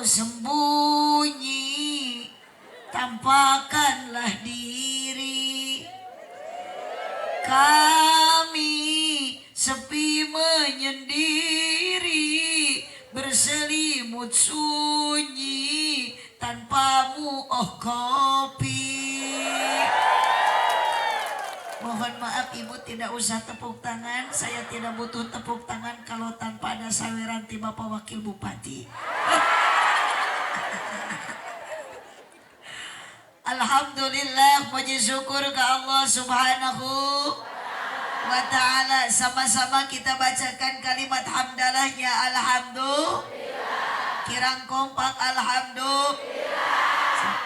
Sembunyi, tampakkanlah diri. Kami sepi menyendiri, berselimut sunyi tanpamu, oh kopi. Mohon maaf, Ibu tidak usah tepuk tangan. Saya tidak butuh tepuk tangan kalau tanpa ada saweran ti Bapak Wakil Bupati. Alhamdulillah, puji syukur ke Allah Subhanahu wa Ta'ala. Sama-sama kita bacakan kalimat hamdalahnya, alhamdulillah. Kirang kompak, alhamdulillah.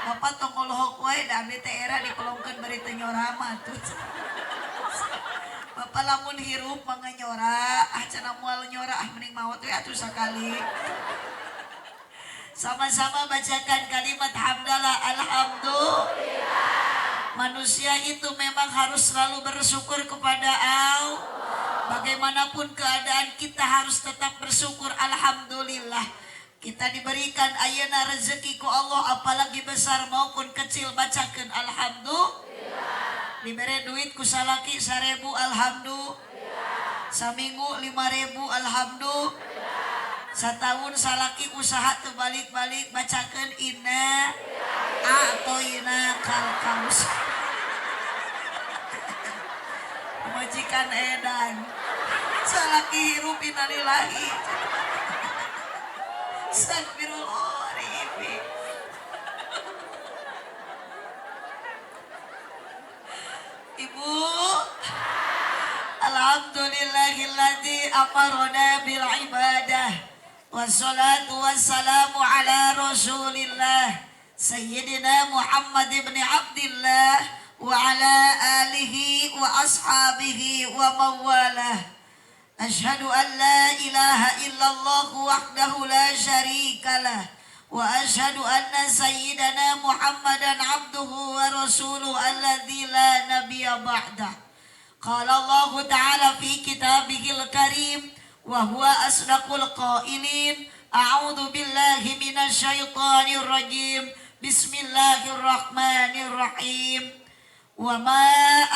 Bapak tong ngolohok wae, da abdi teh era dipelongkeun bari teu nyora mah tuh. Bapak lamun hirup mangga nyora, ah cenah moal nyora, ah mending maot we atuh sakali. Sama-sama bacakan kalimat hamdalah, alhamdulillah. Manusia itu memang harus selalu bersyukur kepada Allah. Bagaimanapun keadaan, kita harus tetap bersyukur, alhamdulillah. Kita diberikan ayeuna rezeki ku Allah, apalagi besar maupun kecil, bacakan alhamdulillah. Diberi duit ku salaki 1.000, alhamdulillah. Saminggu 5.000, alhamdulillah. Setahun salaki usaha teu balik-balik, bacakan inna a'toina kal kaus. Majikan edan. Salaki hirup, innalillahi. Astagfirullahaladzim. Ibu, alhamdulillahilladzi amarona bil ibadah. Wassalatu wassalamu ala rasulillah Sayyidina Muhammad ibn Abdillah wa ala alihi wa ashabihi wa mawalah. Ashhadu an la ilaha illallah wahdahu la syarika lah wa ashhadu anna sayyidana Muhammadan abduhu wa rasuluhu alladzi la nabiyya ba'dah. Qala Allah ta'ala fi kitabihil karim wa huwa asdaqul qailin, a'udzu billahi minasyaitonir rajim, bismillahirrahmanirrahim, wa ma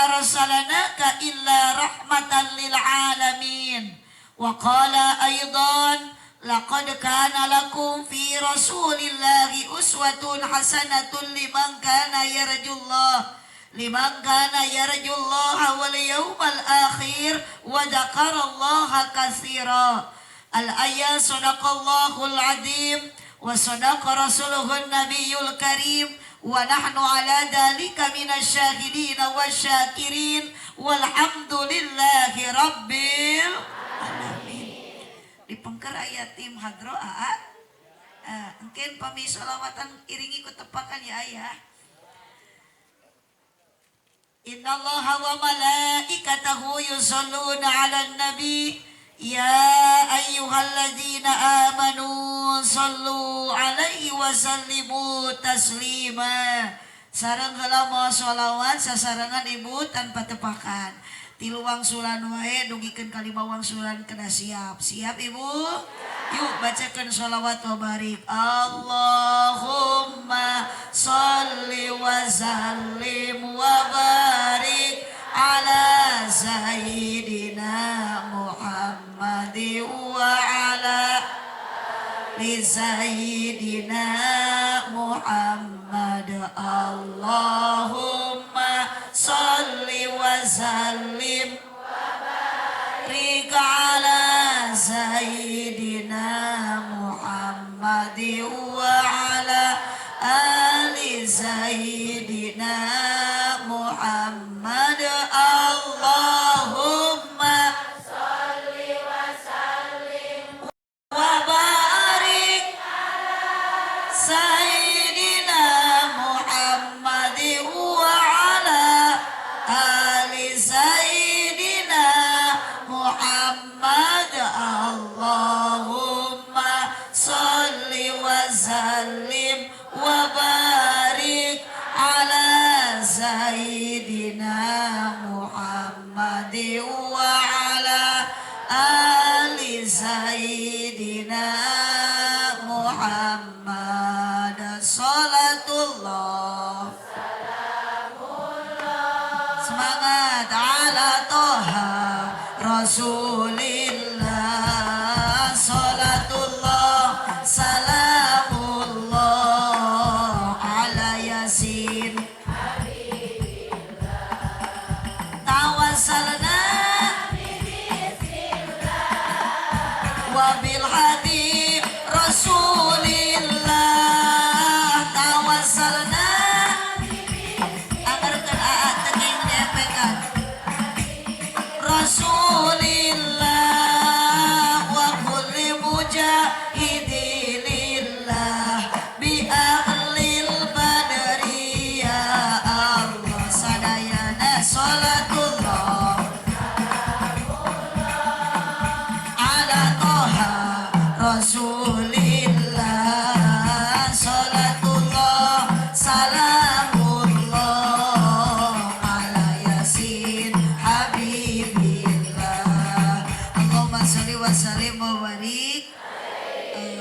arsalnaka illa rahmatan lil alamin. Wa qala aidan, laqad kana lakum fi rasulillahi uswatun hasanatun liman kana yarjullah, liman kana yarjullaha wal yawmal akhir wa dzakarallaha katsira. Al ayat. Sadaqallahul azim wa sadaqa rasuluhun nabiyul karim wa nahnu ala dzalika minasyahidin wasyakirin walhamdulillahi rabbil alamin. Di pengker aya tim hadro aa. Engken pami sholawatan iringi ku tepakan ya, ayah. Innallaha wa malaikatahu yusholluna 'alan nabi ya ayyuhalladzina amanu sallu alaihi wa sallimu taslima. Sareng heula mawa sholawat sasarengan, Ibu, tanpa tepakan. Tilu wangsulan wae dugikeun ka lima wangsulan kena siap. Siap, Ibu? Yuk, bacakan sholawat wa barik. Allahumma sholli wa sallim wa barik ala sayyidina Muhammad wa ala li sayyidina Muhammad. Allahumma sholli wa sallim barik ala sayyidina Muhammad wa ala ali sayyidina Muhammad. Allahumma sholli wa sallim wa barik sayyidina Muhammad wa ala ali sayyidina Muhammad. Allahumma sholli wa sallim wa barik ala sayyidina Muhammad wa ala ali sayyidina Muhammad. Semangat. Ala Toha Rasulillah, salatullah salamullah ala Yasin. Tawassalna wabil habib Rasulillah, tawassalna agarkeun aa teu geuning diepekan Rasulillah wa kulli mujahidi lillah bi ahlil badri ya Allah. Sadayana salatullah ala Toha Rasulillah, salatullah salamullah ala Yasin Habibillah. Allahumma sholli wa sallim wa barik.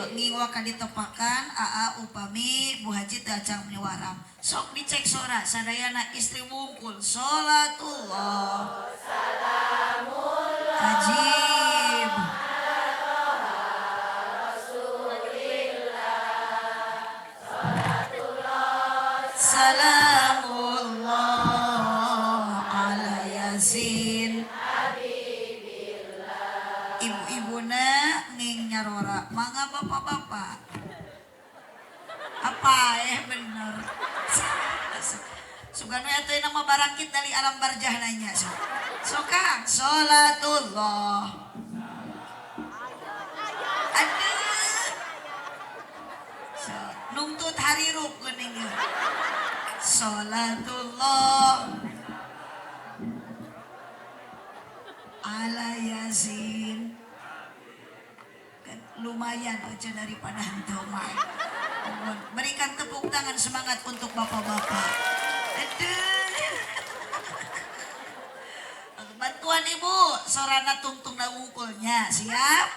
Ngiwa ka ditepakan aa upami Bu Haji teu acan nyuara, sok dicek sora sadayana, istri wungkul. Salatullah salamullah ajib. Salamullah ala Yasin. Ibu-ibuna ning nyarora, mangga bapak-bapak. Apa bener. Sugan we atuh nama barangkit dari alam barjah nanya so. So Kang, salatullah. Aduh. So, nungtut harirup geuning ieu. Salatullah ala Yasin. Kan lumayan aja daripada henteu mah. Berikan tepuk tangan semangat untuk bapak-bapak. Aduh. Bantuan ibu, sorana tungtung wungkulnya. Siap?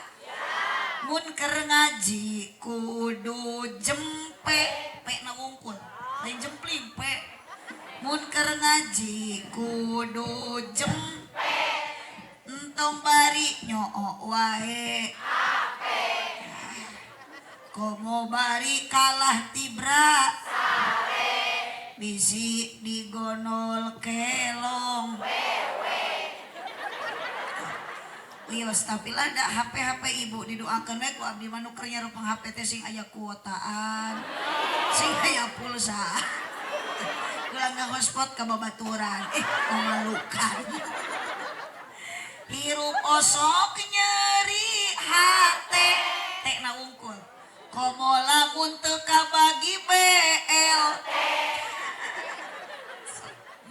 Mun keur ngaji kudu jempe, pe na wungkul. Lain jempling pe. Mun keur ngaji kudu jempe. Entong bari nyoo wae. Komo bari kalah tibra. Bisi digonol kelong. Wios tapi lah da HP-HP ibu didoakeun we ku abdi mah nu keur nyarupeng HP teh sing aya kuotaan, sing aya pulsa. Ulah ngahotspot ka babaturan, memalukan. Hirup osok nyeri hate, teh na wungkul. Komo lamun teu kabagi BLT.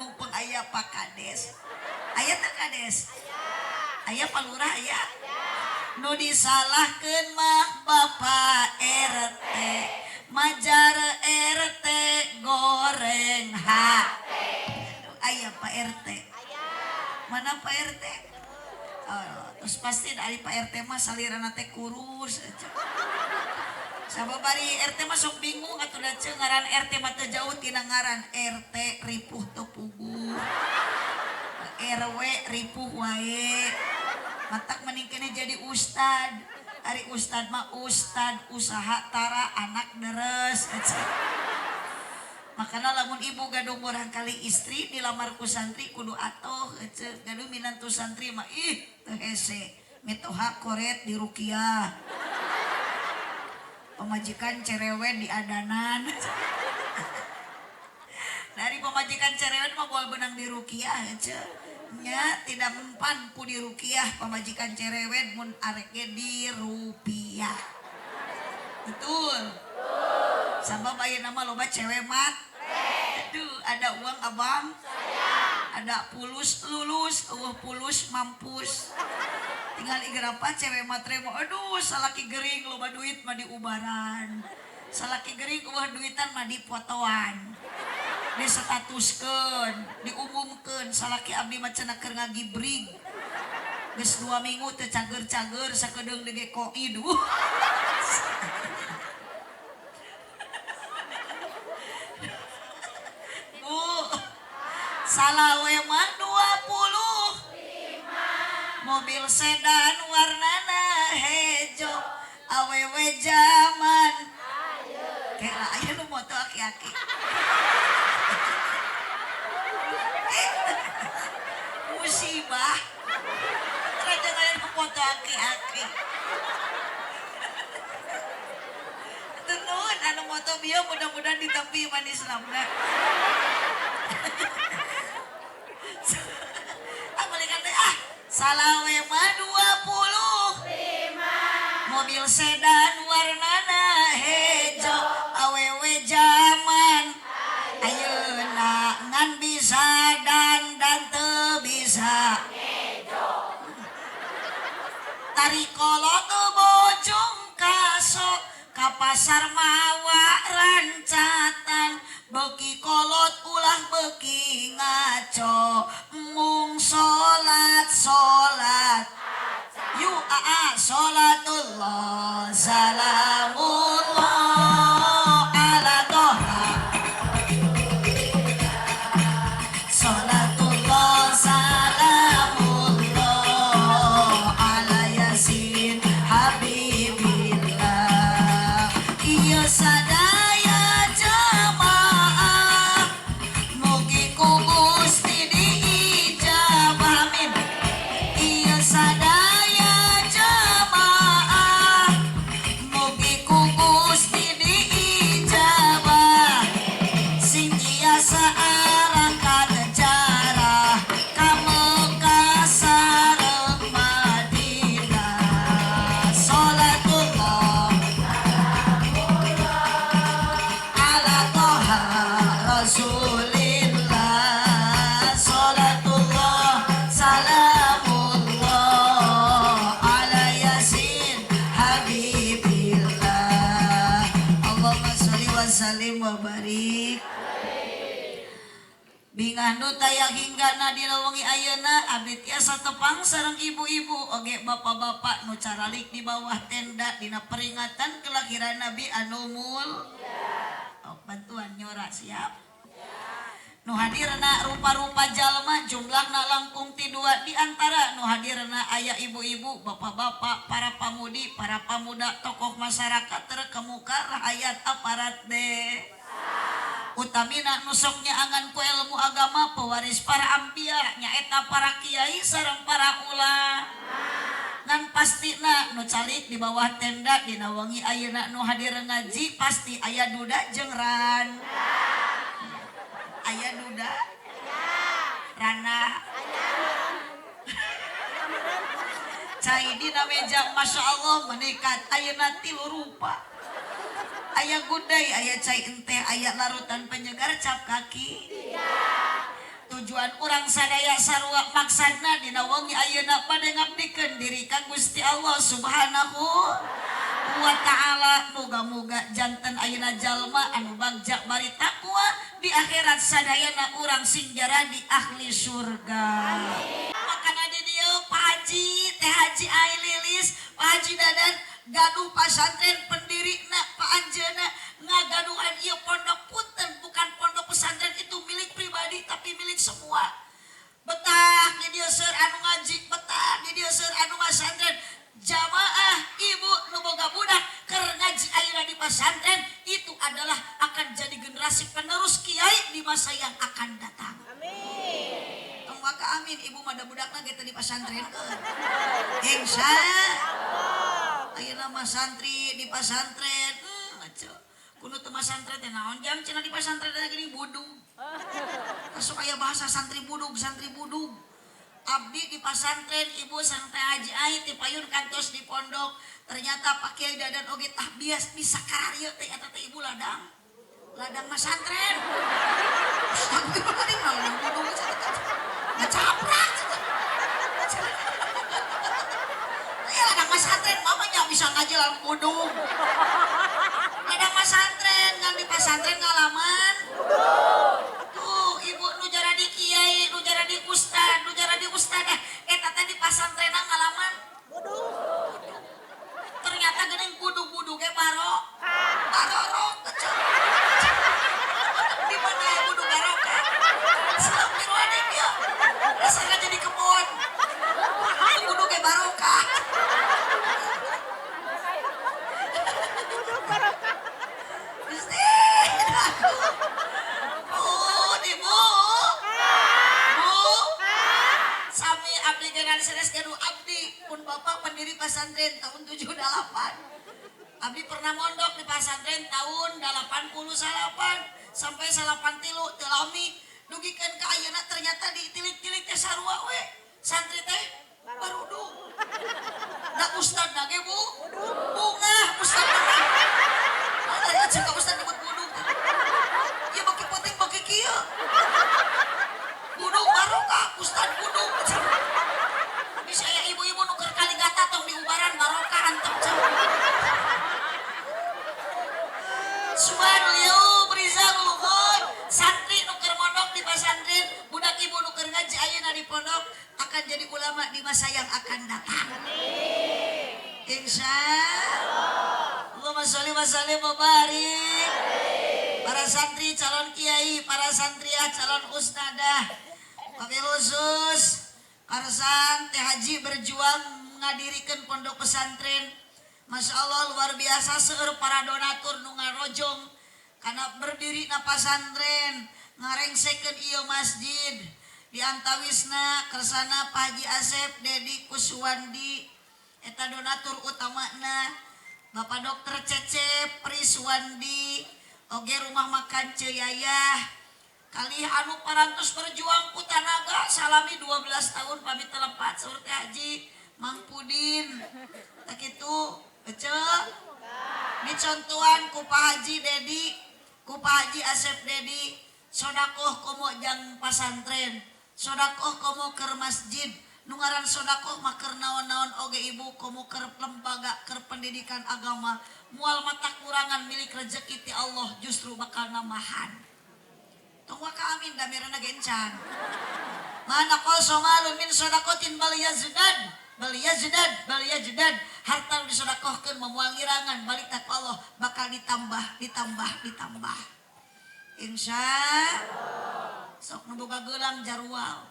Mumpung aya Pak Kades. Aya teu Kades? Aya Pak Lurah aya? Nu disalahkeun mah Bapak RT, majar RT goreng hate. Aduh, aya Pak RT. Mana Pak RT? Oh, terus pasti dari Pak RT mah salirana teh kurus. Sabab bari RT mah sok bingung atuh da ceuk ngaran RT mah teu jauh tina ngaran RT ripuh teu puguh. RW ripuh wae. Matak mending keneh jadi ustad. Ari ustad mah ustad usaha tara anak deres. Makana lamun ibu gaduh murangkali istri dilamar ku santri kudu atoh ece. Gaduh minantu santri mah ih teu hese. Mitoha koret di rukiah. Pamajikan cerewet di adanan. Dari pamajikan cerewet mah moal beunang di rukiah ece. Nya tidak mempan ku di rukiah pamajikan cerewet mun arek ge di rupiah. Betul. Sabab ayeuna mah loba cewek mat. Aduh, ada uang abang? Ada pulus lulus, eueuh pulus mampus. Tinggal igerapa cewek matre mah, aduh salaki gering loba duit mah diubaran. Salaki gering eueuh duitan mah dipotoan. Disetatuskeun, diumumkeun salaki abdi mah cenah keur ngagibrig. Geus 2 minggu teu cager-cager sakedeung deui koid. Bu, Salawe mah 25. Mobil sedan warnana hejo. Awewe zaman. Kela aya nu moto aki-aki. Musibah. Raja kalian nu moto aki-aki. Nuhun anu moto bieu mudah-mudahan ditampi iman Islamna. Ah balikan teh ah. Salawe mah 25. Mobil sedan warnana hejo. Awewe zaman ayeuna ngan bisa dan teu bisa. Tari kolot bojong kaso ka pasar mawa rancatan beuki kolot ulah beuki ngaco mung salat salat yu aa salatullah salamullah ala toha salatullah salamullah ala yasin habibillah. Ieu sadaya jamaah mugi ku Gusti diijabah amin. Ieu sadaya jamaah mugi ku Gusti diijabah sing tiasa arangkat jarah ka Mekah sareng Madinah. Salatullah ala toha rasulillah. Salatullah salamullah ala yasin habibillah. Allahumma sholli wa sallim wa barik. Bingah nu taya hinggana dina wengi ayeuna abdi tiasa tepang sareng ibu-ibu oge bapak-bapak nu caralik di bawah tenda dina peringatan kelahiran Nabi anu mul. Oh, bantuan nyora siap. Nu hadirna rupa-rupa jalma jumlahna langkung ti dua di antara nu hadirna aya ibu-ibu, bapak-bapak, para pamudi, para pamuda, tokoh masyarakat terkemuka, rakyat aparat deh. Utamina nu sok nyaangan ku ilmu agama pewaris para ambia nyaeta para kiai sareng para ulama. Ngan pastina nu calik di bawah tenda dina wengi ayeuna nu hadir ngaji pasti aya duda jeung ran. Aya duda? Rana. Cai dina meja Masya Allah meningkat ayeuna tilu rupa. Aya gudai, aya cai enteh, aya larutan penyegar cap kaki. Tujuan urang sadaya sarua maksadna dina wengi ayeuna bade ngabdikeun diri ka Gusti Allah Subhanahu wa ta'ala. Muga-muga janten ayeuna jalma anu bagja bari takwa di akhirat sadayana urang sing jaradi ahli surga. Makana di dieu Pak Haji, Teh Haji Ai Lilis, Pak Haji Dadan gaduh pasantren pendirina Pak Anjeuna ngagaduhan ieu pondok punten bukan pondok pesantren itu milik pribadi tapi milik semua. Betah di dieu seur anu ngaji, betah di dieu seur anu masantren. Jamaah ibu nu boga budak keur ngaji ayeuna di pesantren itu adalah akan jadi generasi penerus kiai di masa yang akan datang. Amin. Maka amin ibu mah da budakna ge teu di pesantren keun. Insya ayeuna mah santri di pesantren, aco. Kudu teu masantren teh naon jam cenah di pesantren teh geuning budug. Masuk aya bahasa santri budug, santri budug. Abdi di pesantren ibu sareng Teh Haji Ai ti payun kantos di pondok. Ternyata Pak Kiai Dadan oge tah bias bisa kararieu teh eta teh ibu ladang. Ladang masantren. Astagfirullahaladzim, ladang budug ngacaprak. Ya ladang masantren mamanya bisa ngaji ladang budug. Ladang masantren ngan di pesantren ngalaman. Tuh ibu nu jaradi kiai, nu jaradi ustad, nu jaradi ustadah eta teh di pasantrenna ngalaman budug. Ternyata geuning budug-budug ge barorok. Di mana ya budug barokah? Astagfirullahaladzim. Abdi ge sanes gaduh abdi pun bapak pendiri pesantren tahun 78. Abdi pernah mondok di pesantren tahun 89 sampai 83 teu lami dugikeun ka ayeuna ternyata ditilik-tilik teh sarua we. Santri teh baruduk. Da ustad ge Bu, bungah ustad. Ada cek ustad nyebut buduk. Ya baki penting baki kieu. Buduk barokah, ustad buduk. Bisa aya ibu-ibu nu keur kaligata tong diubaran barokah antep cek. Subhanallah yaum rizalul ghad. Santri nu keur mondok di pesantren, budak ibu nu keur ngaji ayeuna di pondok akan jadi ulama di masa yang akan datang. Insya Allahumma sholli wa sallim wa barik. Para santri calon kiai, para santriah calon ustadah. Wabil khusus Karsan Teh Haji berjuang ngadirikan pondok pesantren. Masya Allah luar biasa seueur para donatur nu ngarojong karena berdiri na pesantren ngarengsekeun ieu masjid. Di antawisna kersana Pak Haji Asep Dedi Kuswandi eta donatur utamana, Bapak Dokter Cecep Priswandi oge rumah makan Ceyayah kali anu parantos berjuang ku tanaga salami 12 tahun pamit telepat saur Teh Haji Mang Pudin. Tak kitu ece dicontohan ku Pak Haji Dedi, ku Pak Haji Asep Dedi, sodakoh komo jang pasantren, sodakoh komo keur masjid. Nu ngaran sodakoh mah keur naon-naon oge ibu, komo keur lembaga keur pendidikan agama, moal mata kurangan milik rezeki ti Allah, justru bakal nambahan. Tong waka amin da merena gencan. Mana qaso malun min sodakotin bal yazdad bal yazdad bal yazdad. Harta nu disodakohkeun moal ngirangan, balik tak Allah bakal ditambah, ditambah, ditambah. Insya sok nu boga gelang jarual,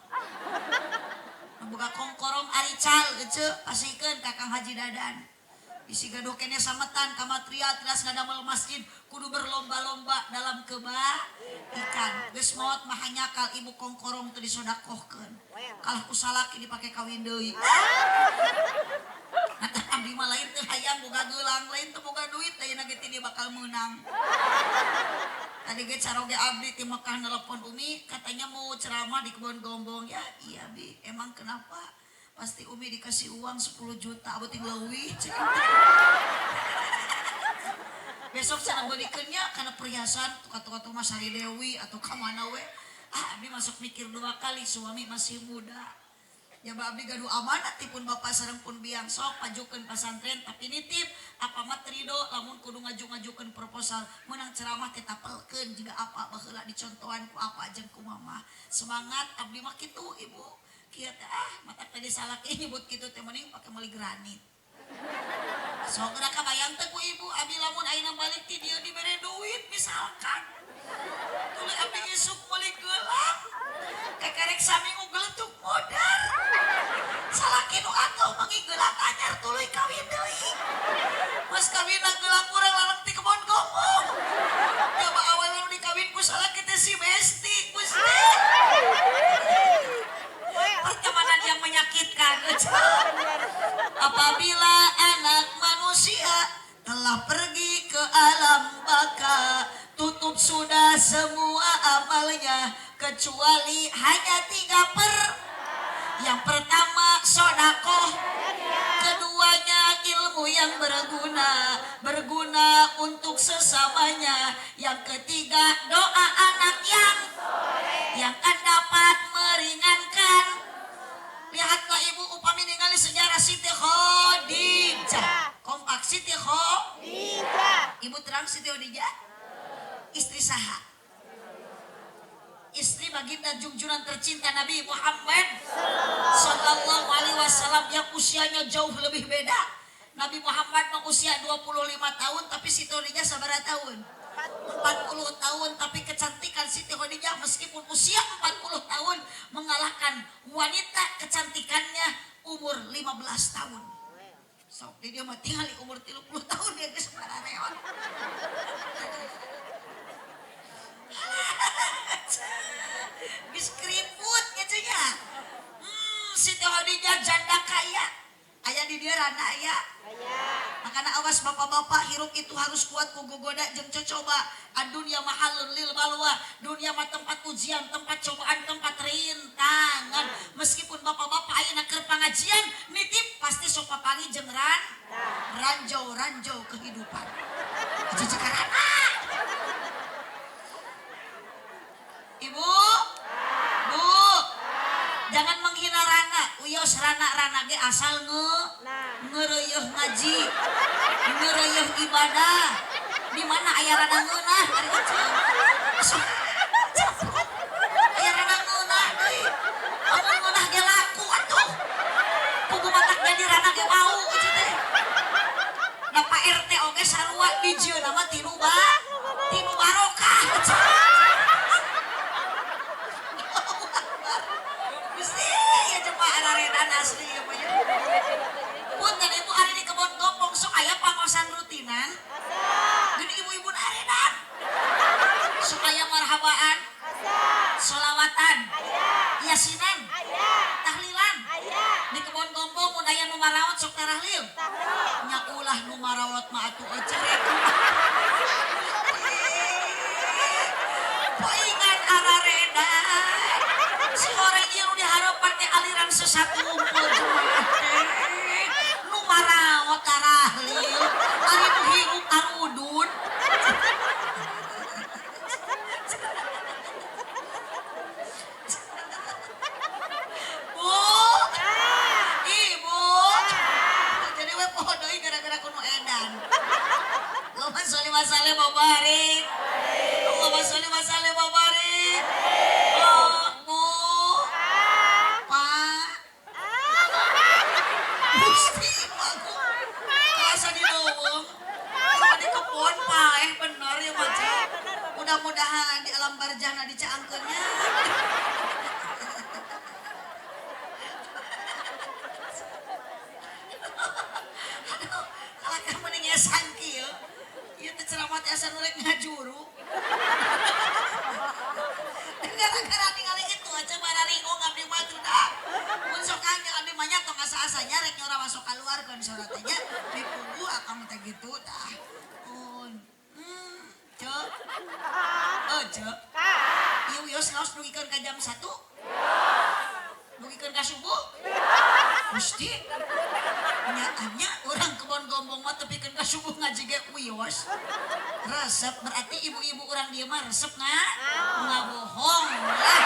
nu boga kongkorong arical ece pasikeun ka Kang Haji Dadan. Bisi gaduh kene sametan ka material teras ngadamel masjid kudu berlomba-lomba dalam kebaikan. Geus maot mah hanyakal ibu kongkorong teu disodakohkeun. Kalah ku salaki dipake kawin deui. Mata abdi mah lain teu hayang boga gelang, lain teu boga duit, ayeuna ge ti dia bakal meunang. Tadi ge caroge abdi ti Mekah nelpon Umi, katanya mau ceramah di Kebon Gombong. Ya iya Bi, emang kenapa? Pasti Umi dikasih uang 10 juta, abdi leuwih. Besok cenah beulikeunnya kana perhiasan tukar-tukar Mas Sari Dewi atau ka mana we. Ah, abdi masuk mikir dua kali, suami masih muda. Ya abdi gaduh amanat tipun bapak sareng pun biang sok pajukeun pasantren tapi nitip apa mah terido lamun kudu ngaju-ngajukeun proposal menang ceramah teh tapelkeun jiga apa baheula dicontohan ku apa jeung ku mama. Semangat abdi mah kitu ibu. Kieu teh ah mata tadi salaki nyebut kitu teh mending pake meuli granit. Sok geura kabayang teh ku ibu abdi lamun ayeuna balik ti dieu dibere duit misalkan. Tuluy abdi isuk meuli gelang. Kekerek saminggu geletuk modar. Salaki nu atuh mangi gelang anyar tuluy kawin deui. Mas kawin gelang urang laleng ti Kebon Gombong. Ya mah awewe nu dikawin ku salaki teh si Besti, Gusti. Pertemanan yang menyakitkan. Apabila anak manusia telah pergi ke alam baka, tutup sudah semua amalnya kecuali hanya tiga per. Yang pertama sodakoh, keduanya ilmu yang berguna, berguna untuk sesamanya. Yang ketiga doa anak yang akan dapat meringankan. Lihatlah ibu upami ningali sejarah Siti Khadijah. Kompak Siti Khadijah. Ibu terang Siti Khadijah? Istri saha? Istri baginda jungjunan tercinta Nabi Muhammad Sallallahu Alaihi Wasallam yang usianya jauh lebih beda. Nabi Muhammad mah usia 25 tahun tapi Siti Khadijah sabaraha tahun? 40 tahun, tapi kecantikan Siti Khadijah meskipun usia 40 tahun mengalahkan wanita kecantikannya umur 15 tahun. Sok di dia mah tinggal umur 30 tahun dia geus parareot. Geus keriput gitu nya. Siti Khadijah janda kaya. Aya di dieu randa aya. Makana awas bapak-bapak, hirup itu harus kuat ku gogoda jeung cocoba. Adunya mahalun lil balwa. Dunia mah tempat ujian, tempat cobaan, tempat rintangan. Meskipun bapak-bapak ayeuna keur pangajian, nitip pasti sok papanggih jeung ranjau-ranjau kehidupan. Jejekarana. Ibu, Bu, jangan menghina rana. Uyos rana-rana ge asal ngereuyeung ngaji, ngereuyeung ibadah. Di mana aya rana ngeunah ari eceu? Aya rana ngeunah deui. Amun ngeunah ge laku atuh. Kudu matak jadi rana ge wau eceu teh. Da Pak RT oge sarua dijieunna mah tinu tinu barokah. Gusti, ya coba araredan asli ya Pak. Punten ibu hari di Kebon Gombong sok aya pangosan rutinan. Gini ibu-ibu aredan. Sok aya marhabaan, solawatan, yasinan, tahlilan. Di Kebon Gombong mun aya nu maraot sok tarahlil. Nya ulah nu maraot mah atuh ocerek. Poingan araredan. Si orang ieu nu diharepan teh aliran sesat ngumpul jemaah teh. Nu maraot tarahlil, ari nu hirup arudun. Bu, Ibu, jadi we poho deui gara-gara kuno edan. Allahumma sholli wa sallim wa barik. Allahumma sholli wa sallim wa barik. Oh, Bu, Pak, Gusti aku kerasa di lowong, sama di kebon paeh bener ya baca. Mudah-mudahan di alam barjana dicaangkeunnya. Aduh, kalau kamu ngesan kieu, ieu teh ceramah teh asa nu rek ngajuru. Gara-gara ningali itu aja bararingung abdi mah tuh dah. Mun sok kangen abdi mah nya tong asa-asanya rek nyora masuk kaluarkeun sora teh nya dipugu akang teh gitu dah. Cek. Oh, cek. Ieu wios ngaos dugikeun ka jam 1? Dugikeun ka subuh? Gusti. Nya urang Kebon Gombong mah tepikeun ka subuh ngaji ge wios. Resep berarti ibu-ibu urang dieu mah resep ngabohong lah.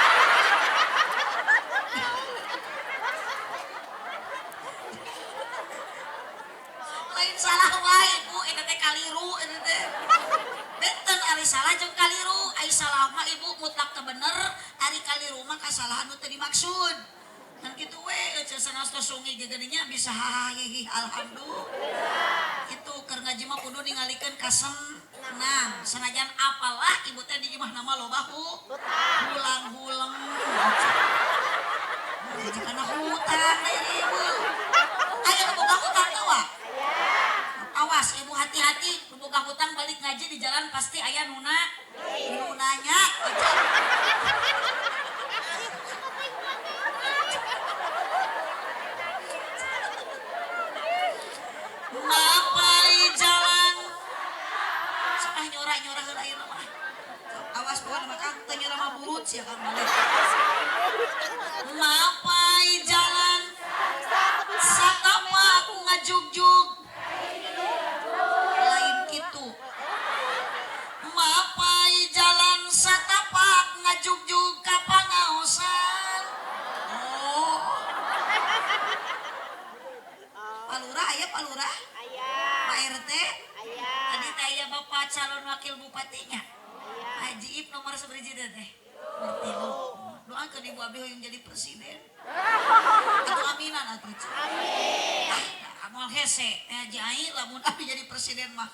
Lain salah wae Bu, eta teh kaliru eta teh. Benten ari salah jeung kaliru, ari salah mah ibu mutlak teu bener, ari kaliru mah kasalahan nu teu dimaksud. Kan kitu we eueuh sanaos tos sungi ge geuning bisa hahahihi alhamdulillah. Itu keur ngaji mah kudu ningalikeun kasenang. Sanajan apalah ibu teh di imah nama loba hulang-huleng. Kana hutang deui ibu. Aya nu boga hutang teh wa? Awas ibu hati-hati, nu boga hutang balik ngaji di jalan pasti aya nuna nu nanya. Mapai jalan. Sok ah nyora-nyora heula ayeuna mah. Awas pokona mah Kang teu nyora mah burut sia Kang balik. Mapai jalan satapak ngajugjug. Lain kitu. Mapai jalan satapak ngajugjug ka pangaosan. Oh. Pak Lurah aya Pak Lurah? Aya. Pak RT? Aya. Tadi teh aya Bapak calon wakil bupatinya. Aya. Haji Ip nomor sabaraha teh? Nomor 3. Doakeun ibu abdi hoyong jadi presiden. Atuh aminan atuh. Amin. Ah, moal hese teh Haji Ai lamun abdi jadi presiden mah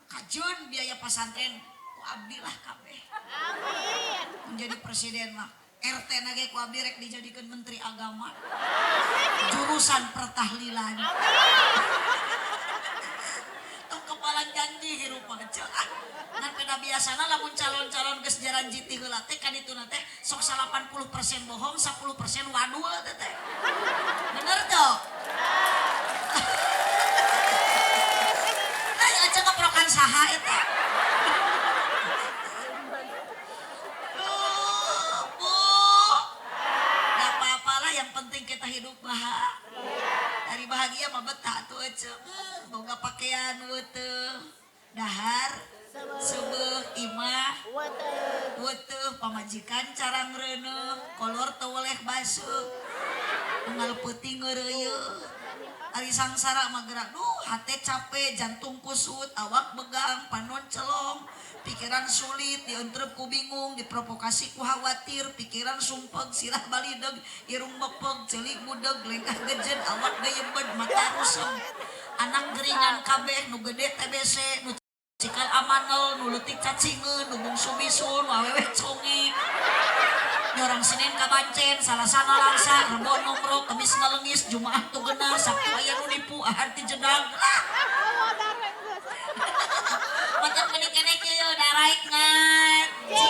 kajeun biaya pasantren ku abdi lah kabeh. Amin. Menjadi presiden mah RT na ge ku abdi rek dijadikeun menteri agama. Jurusan pertahlilan. Amin. Tong kepalan janji hirup mah ece ah. Ngan peda biasana lamun calon-calon geus jaranji ti heula teh kadituna teh sok 80% bohong, 10% wadul teh teh. Bener tuh? Nah, aja ngeprokan saha eta. Bu. Gak apa-apalah, yang penting kita hidup bahagia. Dari bahagia mah betah tuh ece. Boga pakaian weteuh, dahar seubeuh imah weteuh, pamajikan carang reuneuh, kolor teu weleh baseuh, unggal peuting ngeureuyeuh. Ari sangsara mah gerak, duh hate capek, jantung kusut, awak begang, panon celong, pikiran sulit, dientrep ku bingung, diprovokasi ku khawatir, pikiran sumpeg, sirah balideg, irung mepeg, celik budeg, lengkah gejen, awak geyebed, mata rusem, anak geringan kabeh, nu gede TBC, nu cikal amanel, nu leutik cacingeun, nu bungsu bisul, nu awewe conge. Nyorang Senin ka Bancen, Salasa ngalangsa, Rebo nomro, Kemis ngalengis, Jumaah tu genah, Sabtu aya nu nipu, Ahad ti jedang. Lah. Mata meni keneh kieu daraik ngaji.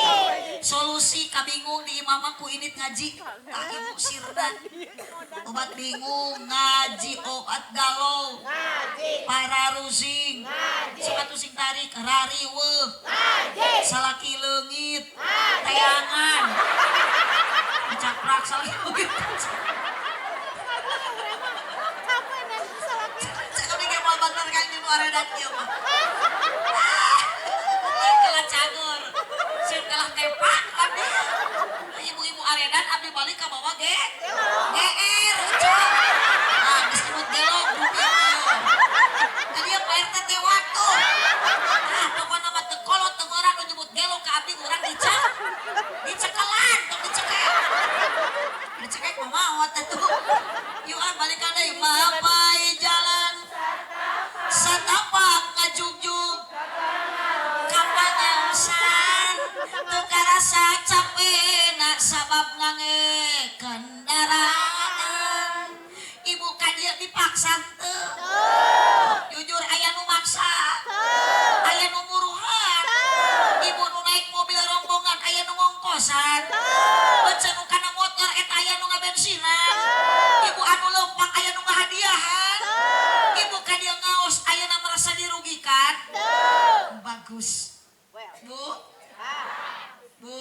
Solusi kabingung di imah mah ku init ngaji. Tah ibu sirna. Obat bingung ngaji, obat galau Ngaji. Para rusing. Ngaji. Sepatu sing tarik rariweuh. Ngaji. Salaki leungit. Ngaji. Teangan. Caprak salaki leungit. Capek nanti salaki. Cek abdi ge moal bener kan di luar edan kieu mah. Kalah cagur. Sieun kalah tepak abdi. Ibu-ibu aredan abdi balik ka bawa ge. GR cek. Ah, geus nyebut gelo bumi. Tadi ya Pak RT teh waktu. Ah, pokona mah teu kolot teu ngora nu nyebut gelo ka abdi urang dicek. Dicekelan tong dicekek. Dicekek mah maot atuh. Yuk ah balikan deui mapai jalan satapak ngajugjug kapangaosan teu karasa capena sabab ngange kendaraan. Ibu ka dieu dipaksa teu? Jujur aya nu maksa? Aya nu muruhan? Ibu nu naik mobil rombongan aya nu ngongkosan? Beuca nu kana motor eta aya nu ngabensinan? Ibu anu leumpang aya nu ngahadiahan? Ibu ka dieu ngaos ayeuna merasa dirugikan? Bagus. Bu, Bu,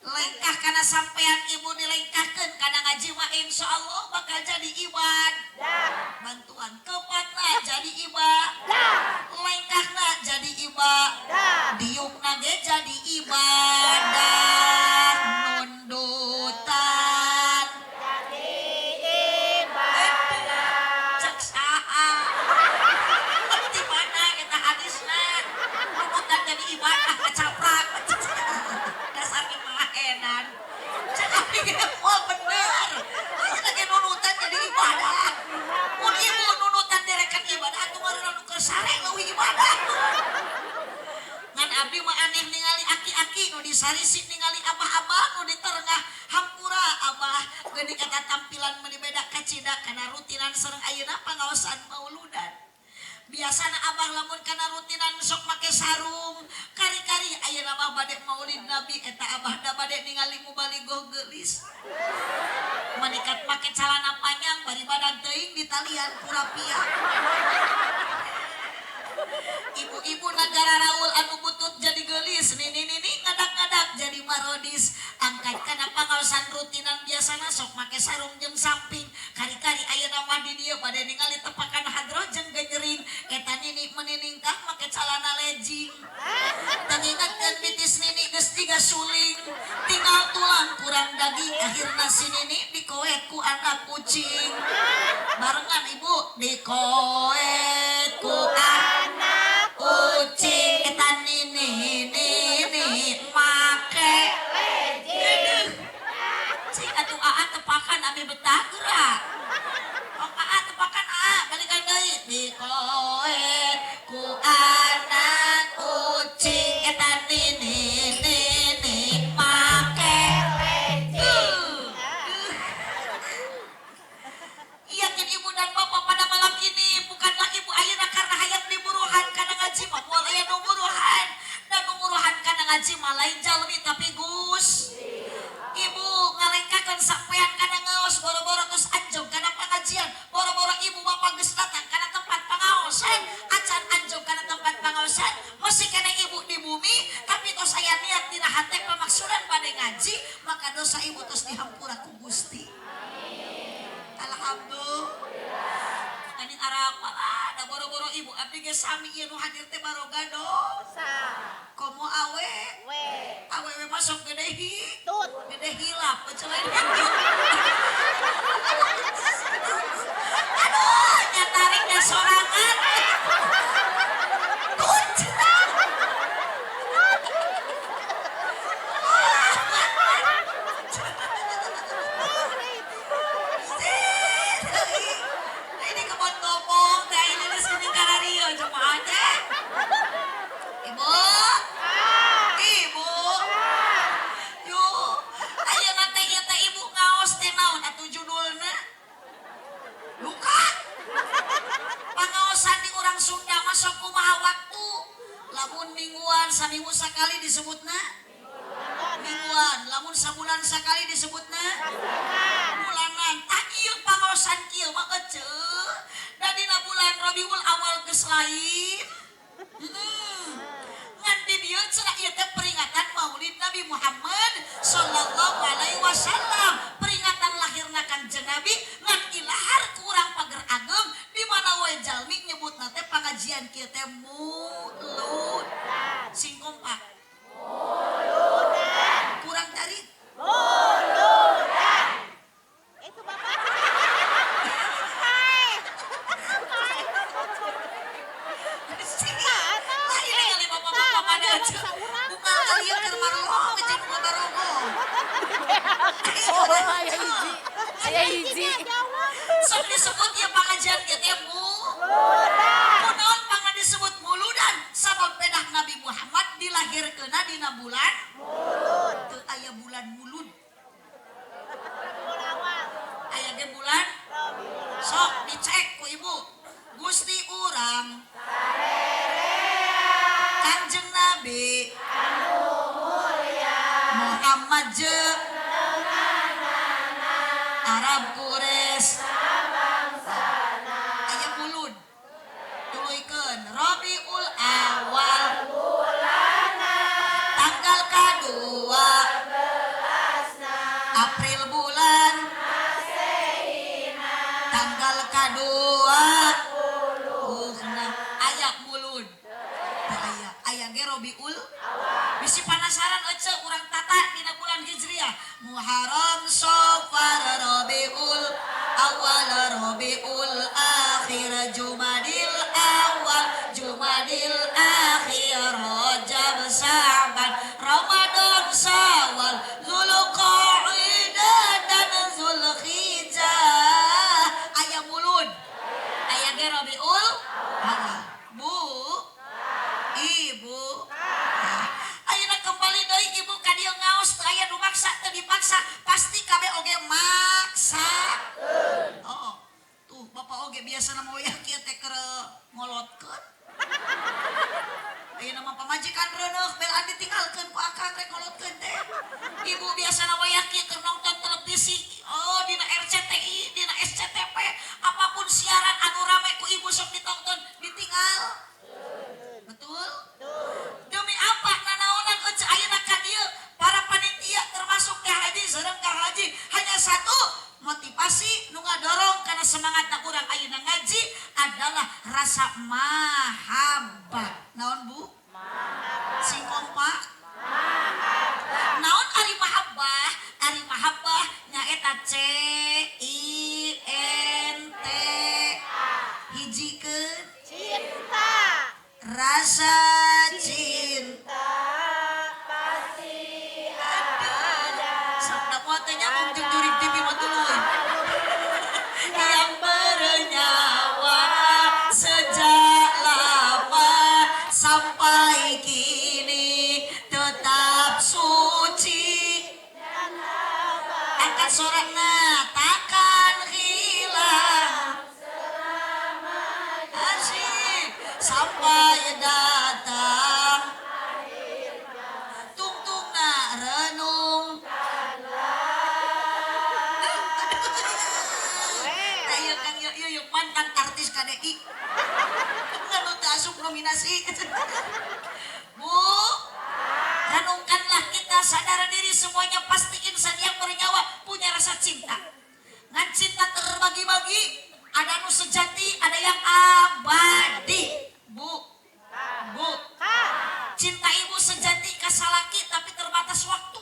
lengkah kana sampean ibu dilengkahkeun kana ngaji mah insyaallah bakal jadi ibadah. Bantuan kepatna jadi ibadah. Lengkahna jadi ibadah. Diukna ge jadi ibadah. Nundutan Jadi ibadah. Cek saha? Di mana eta hadisna? Nundutan jadi ibadah kacaprak. Dasar mahenan. Cek abdi ge moal bener. Aya lagi nunutan jadi ibadah. Mun ibu nunutan derekan ibadah atuh ngaranna nu keur sare leuwih ibadah. Ngan abdi mah aneh ningali aki-aki nu disarisi ningali abah-abah nu diterengah hampura abah geuning eta tampilan meuni beda kacida kana rutinan sareng ayeuna pangaosan mauludan. Biasana abah lamun kana rutinan sok make sarung kari-kari ayeuna mah bade maulid nabi eta abah da bade ningali mubaligoh geulis. Manikat make calana panjang bari badag teuing ditalian ku rapia. Ibu-ibu nagara raul anu butut jadi geulis, nini-nini ngadak-ngadak jadi marodis. Angkat kana pangaosan rutinan biasana sok make sarung jeung samping. Kari-kari ayeuna mah di dieu bade ningali tepakan hadroh jeung gejering. Eta nini meniningkah make calana legging. Teu ngingetkeun bitis nini geus jiga suling. Tinggal tulang kurang daging akhirna si nini dikoet ku anak kucing. Barengan ibu dikoet ku anak kucing. Eta nini nini make legging. Cik atuh aa tepakan abi betah geura. Oh aa tepakan aa balikan deui dikoet ku anak kucing. Eta nini nini make legging. Yakin ibu dan bapak pada malam ini bukanlah ibu ayeuna karena hayang diburuhan karena ngaji mah Abdi ge sami ieu nu hadir teh baroga dosa. Komo awe. We. Awewe masuk gede hi. Tut. Gede hilap, lain hitut. Aduh, nyatariknya sorangan. Tut. Ini kebon ngomong, teh ini di sini karario cuma aja. Ibu, ibu, yuk, ayeuna teh ieu teh ibu ngaos teh naon atuh judulna? Luka. Pangaosan di urang Sunda mah sok kumaha waktu. Lamun mingguan saminggu sakali disebutna mingguan, lamun sabulan sakali disebutna bulanan. Tah ieu pangaosan kieu mah eceu. Da dina bulan Rabiul Awal geus lain. Ngan di dieu cenah ieu teh peringatan Maulid Nabi Muhammad sallallahu alaihi wasallam. Peringatan lahirna Kanjeng Nabi ngan ilahar ku urang Pager Ageng di mana wae jalmi nyebutna teh pangajian kieu teh mulud. Sing kompak. Kurang tarik. Muludan. Itu bapak. Hai. Lah ini kali bapak-bapak pada aja. Bukan kalian keur marolong jeung barogo. Oh, aya hiji. Aya hiji. Sok disebut ya pangajian kieu teh Muludan. Kunaon pangna disebut muludan? Sabab pedah Nabi Muhammad dilahirkeunna dina bulan Mulud. Teu aya bulan mulud. Rabiul Awal. Aya ge bulan Rabiul Awal. Sok dicek ku ibu. Gusti urang Kanjeng Nabi Muhammad jeung Arab Quraisy aya mulud tuluykeun Rabiul Awal tanggal kadua April bulan tanggal kadua uhna aya mulud. Teu aya, aya ge Rabiul. Bisi panasaran ece urang tata dina bulan Hijriah. Muharram, Safar, Rabiul Awal, Rabiul Akhir, Jumadil Awal, Jumadil Akhir, Rajab, Sa'ban, Ramadan, Syawal, Zulqa'dah dan Zulhijjah. Aya mulud. Aya ge Rabiul Awal. Bu, ibu, ayeuna kembali deui ibu ka dieu ngaos teu aya nu maksa teu dipaksa, pasti kabeh oge maksa. Oh, tuh bapak oge biasana mah wayah kieu teh keur ngolotkeun. Ayeuna mah pamajikan reuneuh belaan ditinggalkeun ku akang rek ngolotkeun teh. Ibu biasana wayah kieu keur nonton televisi, oh dina RCTI, dina SCTV, apapun siaran anu rame ku ibu sok ditonton, ditinggal. Betul? Demi apa? Nanaonan ece ayeuna ka dieu para panitia termasuk Teh Haji sareng Kang Haji hanya satu motivasi nu ngadorong karena semangat urang ayeuna ngaji adalah rasa mahabbah. Naon Bu? Sing kompak? Naon ari mahabbah? Ari mahabbah nyaeta C I N T hijikeun Cinta. Rasa cinta Pasti ada. Sok da moal teh nyambung jeung jurig TV mah tuluy. Yang bernyawa sejak lama sampai kini tetap suci. Angkat sorana takkan hilang. Asik sampai datang tungtungna renung. Tah ieu Kang ieu ieu mantan artis KDI. Nganu teu asup nominasi. Bu, renungkanlah kita sadar diri semuanya pasti insan yang bernyawa punya rasa cinta. Ngan cinta terbagi-bagi, ada nu sejati, ada yang abadi. Bu, bu, cinta ibu sejati ka salaki tapi terbatas waktu.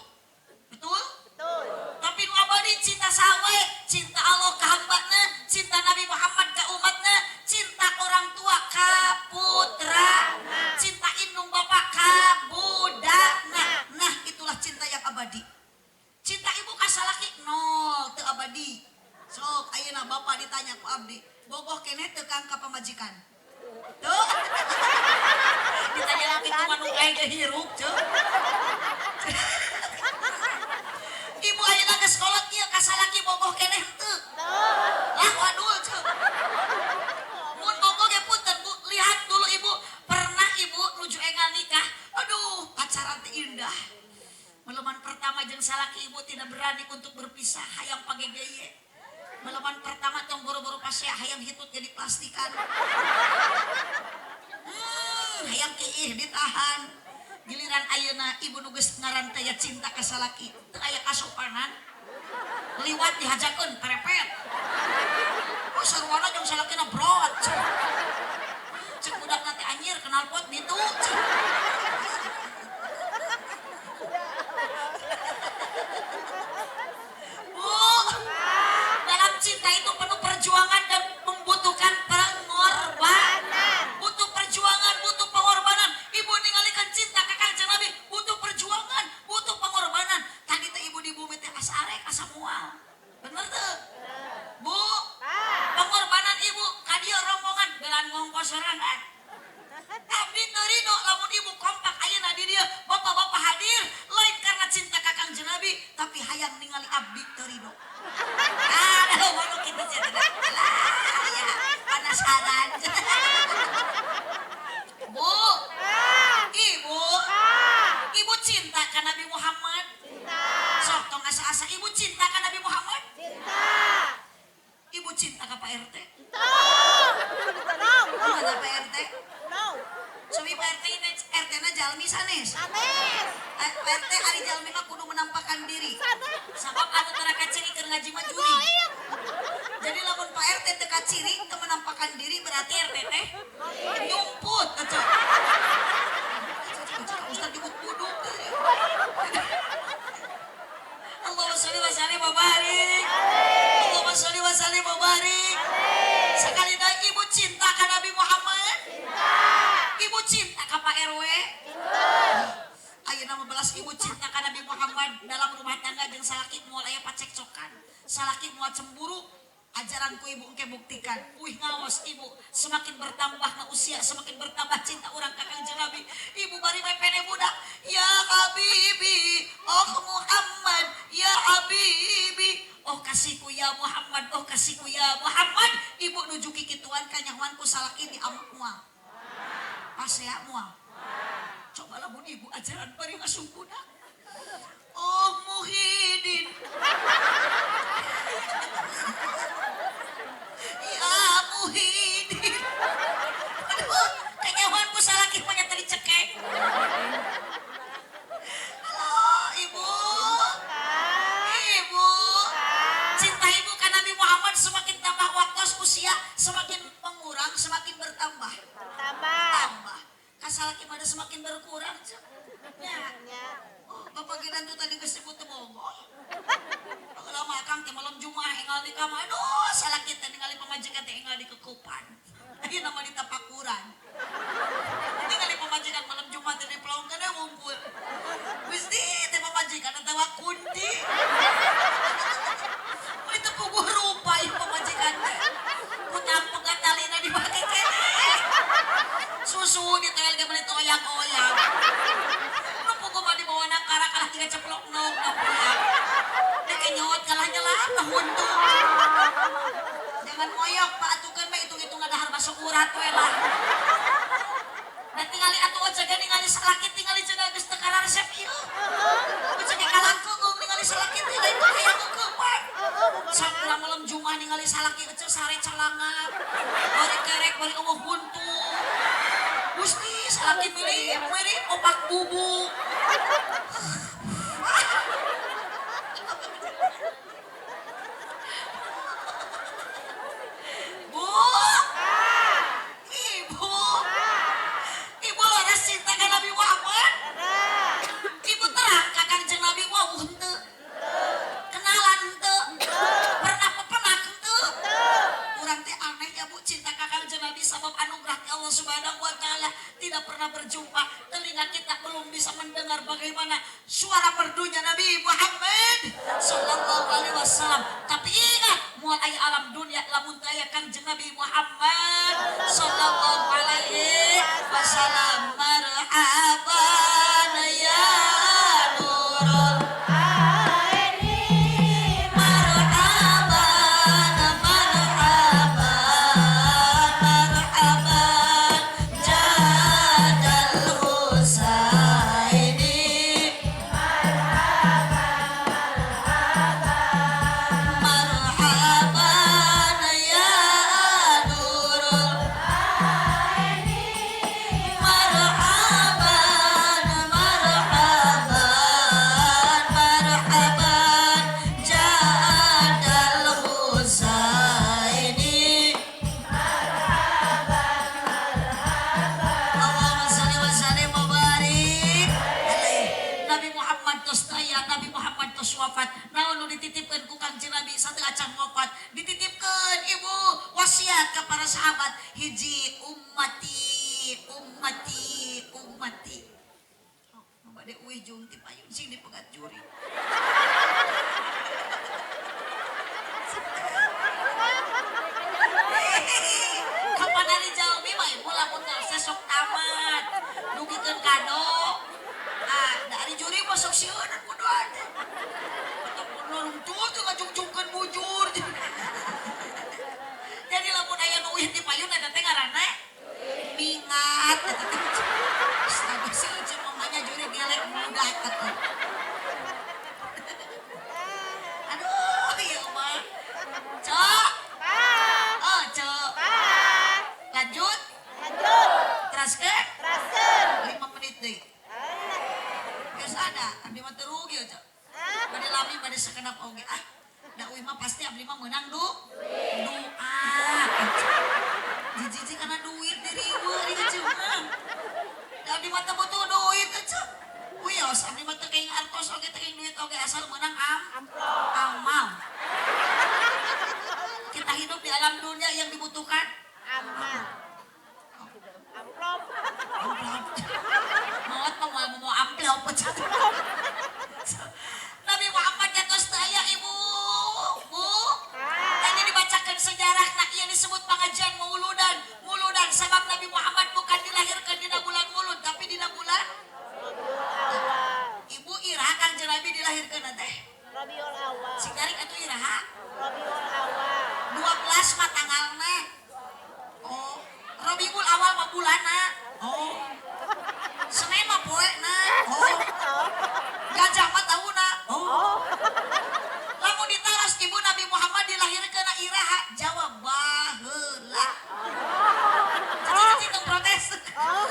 Betul? Betul. Tapi nu abadi cinta saha, cinta Allah ka hambana, cinta Nabi Muhammad ka umatna, cinta orang tua ka putra, cinta indung bapak ka budakna. Nah, itulah cinta yang abadi. Cinta ibu ka salaki nol, teu abadi. Sok ayeuna bapak ditanya ku abdi, bogoh keneh teu kang ka pamajikan? Tuh. Ditanya kitu mah nu aing ge hirup, ceu. Ibu ayeuna geus kolot ieu ka salaki bogoh keneh henteu? Lah wadul, ceu. Mun bogoh ge punten, Bu, lihat dulu ibu, pernah ibu nuju enggal nikah, aduh pacaran teh indah. Meleman pertama jeung salaki ibu tidak berani untuk berpisah, hayang pagegeye. Meleman pertama tong boro-boro pasea hayang hitut jadi plastikan. Hayang kiih ditahan. Giliran ayeuna ibu nu geus ngaran teh cinta ka salaki, teu aya kasopanan. Liwat dihajakeun perepet. Oh sarwana jeung salakina brot. Cek budakna teh anjir knalpot ditu. Bu, dalam cinta itu penuh perjuangan dan membutuhkan pengorbanan. Butuh perjuangan, butuh pengorbanan. Ibu ninggalikan cinta ka Kanjeng Nabi, butuh perjuangan, butuh pengorbanan. Tadi teh ibu di bumi teh asa arek asa moal. Bener teu? Bu, pengorbanan ibu ka dieu rombongan belan ngongkos sorangan. Abdi teu ridho lamun ibu kompak ayeuna di dieu, bapak-bapak hadir lain karena cinta ka Kanjeng Nabi, tapi hayang ningali abdi teu ridho. Aduh, waduh kitu sia teh. Alah, ya, penasaran. Bu, ibu, ibu cinta ka Nabi Muhammad. Cinta. Sok tong asa-asa ibu cinta ka Nabi Muhammad. Cinta. Ibu cinta ka Pak RT. No. No. Kumaha Pak RT? No. Sumi Pak RT ini RT na jalmi sanes. Sanes. Pak RT ari jalmi mah kudu menampakkan diri. Sanes. Sabab anu tara kaciri keur ngaji mah jurig. Jadi lamun Pak RT teu kaciri teu menampakkan diri berarti RT teh nyumput atuh. Ustaz nyebut buduk. Allahumma sholli wa sallim wa barik. Allahumma sholli wa sallim wa barik. Sekali lagi ibu cinta ka Nabi Muhammad. Cinta. Ibu cinta ka Pak RW. Cinta. Ayeuna mah belas ibu cinta ka Nabi Muhammad dalam rumah tangga jeung salaki moal aya pacekcokan. Salaki moal cemburu. Ajaranku ibu engke buktikan. Wih ngaos ibu, semakin bertambahna usia, semakin bertambah cinta urang ka Kanjeng Nabi. Ibu bari mepene budak, ya habibi, oh Muhammad, ya habibi, oh kasihku ya Muhammad, oh kasihku ya Muhammad. Ibu nuju kikituan kanyahoan ku salaki di amak moal. Pasea moal. Coba lamun ibu ajaran bari ngasung budak. Oh Muhyiddin. Ya Muhyiddin. Aduh, kanyahoan ku salaki mah nya tadi cekek. Halo, ibu. Ibu. Cinta ibu ka Nabi Muhammad semakin tambah waktu usia, semakin mengurang, semakin bertambah. Bertambah. Tambah. Ka salaki mah semakin berkurang. Ya. Ya. Oh, bapak gedan tuh tadi geus sebut teu bogoh. Lama akang teh malam Jumat enggal di kamar. Aduh, salaki teh ningali pamajikan teh enggal di kekupan. Ayeuna mah ditapakuran. Ningali pamajikan malam Jumat teh dipelongkeun we ngumpul. Gusti teh pamajikan atawa kunti. Meuli teu puguh rupa ieu pamajikan teh. Ku tampek talina dipake keneh. Susu ditoel ge meuli teu oyang-oyang. Nu puguh mah dibawa na karak kalah tiga ceplok nog na pulang. Dikenyot kalah nyelam na huntu. Jangan moyok Pak atukeun mah hitung-hitung dahar masuk urat we lah. Da tingali atuh ojega ningali salaki tingali cenah geus teu kararesep ieu. Ojega kalangkeung ningali salaki teh lain teh hayang ngeukepan. Sok urang malam Jumat ningali salaki eceu sare calangap. Bari kerek bari eueuh huntu. Gusti salaki mirip mirip opak bubuk. Bu, ibu, ngaranna suara merdunya Nabi Muhammad sallallahu alaihi wasallam. Tapi ingat, moal aya alam dunia lamun teu aya Kangjeng Nabi Muhammad sallallahu alaihi wasallam. Marhaban ya nurul Aini. Marhaban, marhaban, marhaban jadal Husaini. Marhaban ya nurul marhaban, marhaban, marhaban jadal Husaini. Allahumma sholli wa sallim wa barik alaih. Nabi Muhammad tos taya, Nabi Muhammad tos wafat. Naon nu dititipkeun ku Kangjeng Nabi sateu acan wafat? Dititipkeun ibu wasiat ka para sahabat, hiji ummati, ummati, ummati. Oh, nu bade uih jung ti payun sing dipegat juri. Kapan ari jalmi mah ibu lamun ngarse sok tamat dugikeun kado. Ah, da ari juri mah sok sieun kudu atuh. Ataupun lorong tuh ngajungjungkeun bujur. Jadi lamun aya nu uih ti payun eta teh ngaranna mingat eta teh. Astaga sieun cenah mamanya juri gelek mudah atuh. Aduh, ieu mah. Cok. Pa. Oh, cok. Pa. Lanjut, Lanjut. teraskeun. Teraskeun. 5 menit deui. Alah. Geus ada, abdi mah teu rugi cok. Ah. Bade lami bade sakedap oge. Ah, da uih mah pasti abdi mah meunang du. Doa. Jijiji kana duit diriweuh ieu ceu mah. Da abdi mah teu butuh duit ceu. Wios abdi mah teu kenging artos oge teu kenging duit oge asal meunang am Amplop. amal. Kita hidup di alam dunia yang dibutuhkan Amal. Amplop. amplop. Maot mah moal mau amplop. Nabi Muhammad tos teu aya ibu. Bu. Ah. Tadi dibacakan sejarah nah ieu disebut pengajian mauludan. Muludan sebab Nabi Muhammad bukan dilahirkan dina bulan Mulud tapi dina bulan Rabiul Awal. Ibu iraha Kangjeng Nabi dilahirkeun teh. Rabiul Awal. Sing tarik atuh iraha? Rabiul Awal. 12 mah tanggalna. Oh, Rabiul Awal mah bulanna. Oh. Senin mah poena. Oh. Gajah mah tahunna. Oh. Lamun ditaros ibu Nabi Muhammad dilahirkeun iraha? Jawab baheula. Cicing tong protes. Oh.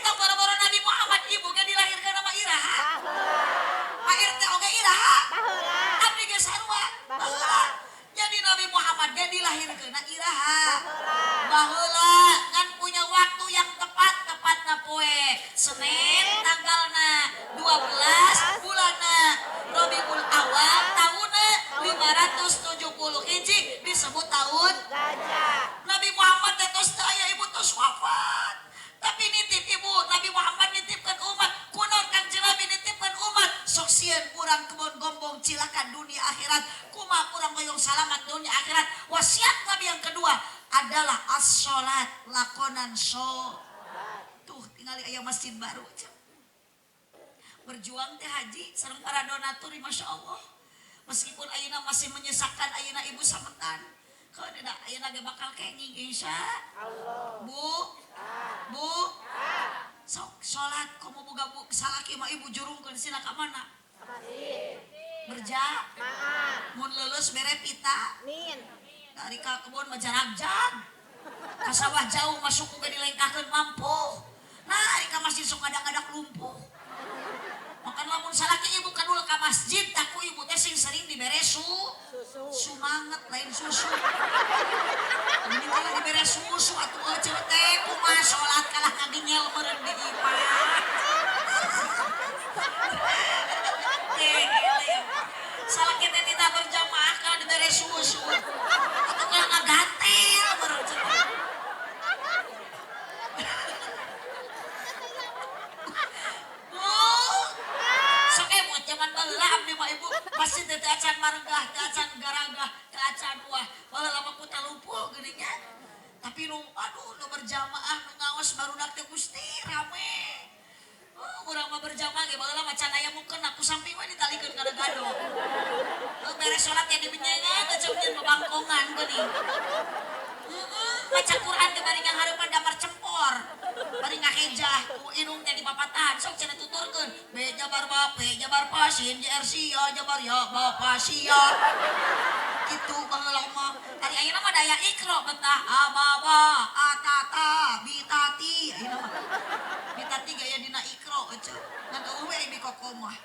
Tong boro-boro Nabi Muhammad ibu ge dilahirkeun mah iraha? Baheula. Pak RT oge iraha? Baheula. Abdi ge sarua. Baheula. Jadi Nabi Muhammad ge dilahirkeun iraha? Baheula. Baheula ngan punya waktu yang tepat, tepatna poe Senin tanggalna 12 bulanna Rabiul Awal tahunna 570 hiji disebut tahun Gajah. Nabi Muhammad teh tos teu aya ibu tos wafat. Tapi nitip ibu Nabi Muhammad nitipkeun umat. Kunaon Kangjeng Nabi nitipkeun umat? Sok sieun urang kebon gombong cilaka dunia akhirat. Kumaha urang hoyong salamat dunia akhirat. Wasiat Nabi yang kedua adalah as-sholat, lakonan so. Tuh tingali aya masjid baru. Berjuang teh haji sareng para donatur Masya Allah. Meskipun ayeuna masih menyesakan ayeuna ibu sametan. Kalau tidak ayeuna ge bakal kenging insya Allah. Bu, Bu, sok sholat komo boga bu salaki mah ibu jurungkeun sina ka mana? Ka masjid. Berja, Maaf. mun leuleus bere pita. Min. Dari ka kebon mah jarag-jag. Ka sawah jauh masuk ge dilengkahkeun mampu. Nah, ari ka masjid sok ngadak-ngadak lumpuh. Makan lamun salaki ibu kadul ka masjid taku ibu teh sing sering dibere su Susu. sumanget lain susu. Ini kalau dibere susu atuh euceuh teh kumaha salat kalah ngagenyel meureun di imah. Teh salaki teh tidak berjamaah kalau dibere susu. Atuh kalah ngagantel meureun cenah. Bu, gagah, teu acan garagah, teu acan wah. Baheula mah ku talumpul geuning nya. Tapi nu aduh nu berjamaah nu ngaos barudak teh Gusti rame. Oh, urang mah berjamaah ge baheula mah can aya mukena ku samping we ditalikeun kana gado. Oh, beres salat ya dibenyengan teh ceuk babangkongan geuning. Maca Quran teh bari nganghareupan damar cempor. Bari ngahejah ku indung teh dipapatahan sok cenah tuturkeun. B jabar ba, P jabar pa, sin JR sia jabar ya, ba pa sia. Kitu baheula mah. Ari ayeuna mah daya ikro betah a ba ba a ta ta bi ta ti ayeuna mah. Bi ta ti gaya dina ikro eueuh. Ngan eueuh we bi kokomah.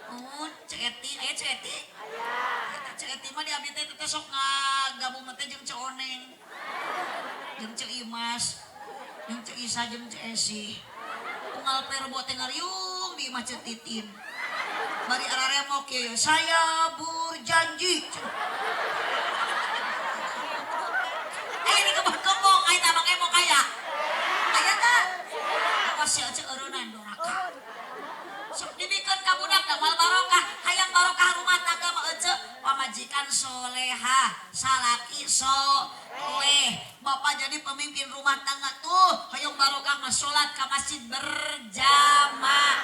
Mun Ceu Eti, aya Ceu Eti? Aya. Eta Ceu Eti mah di abdi teh teh sok ngagabung teh jeung Ceu Oneng. Jeung Ceu Imas, jeung Ceu Isa, jeung Ceu Esi. Unggal perbo teh ngariung di imah Ceu Titin. Bari araremok ye, saya berjanji. Aya di kebon kembong, aya tabang emok aya. Aya teh? Awas ya Ceu eureunnan doraka. Sok dibikeun ka budak damal barokah, hayang barokah rumah tangga mah ece pamajikan soleha, salaki soleh. Bapak jadi pemimpin rumah tangga tuh, hayang barokah mah salat ka masjid berjamaah.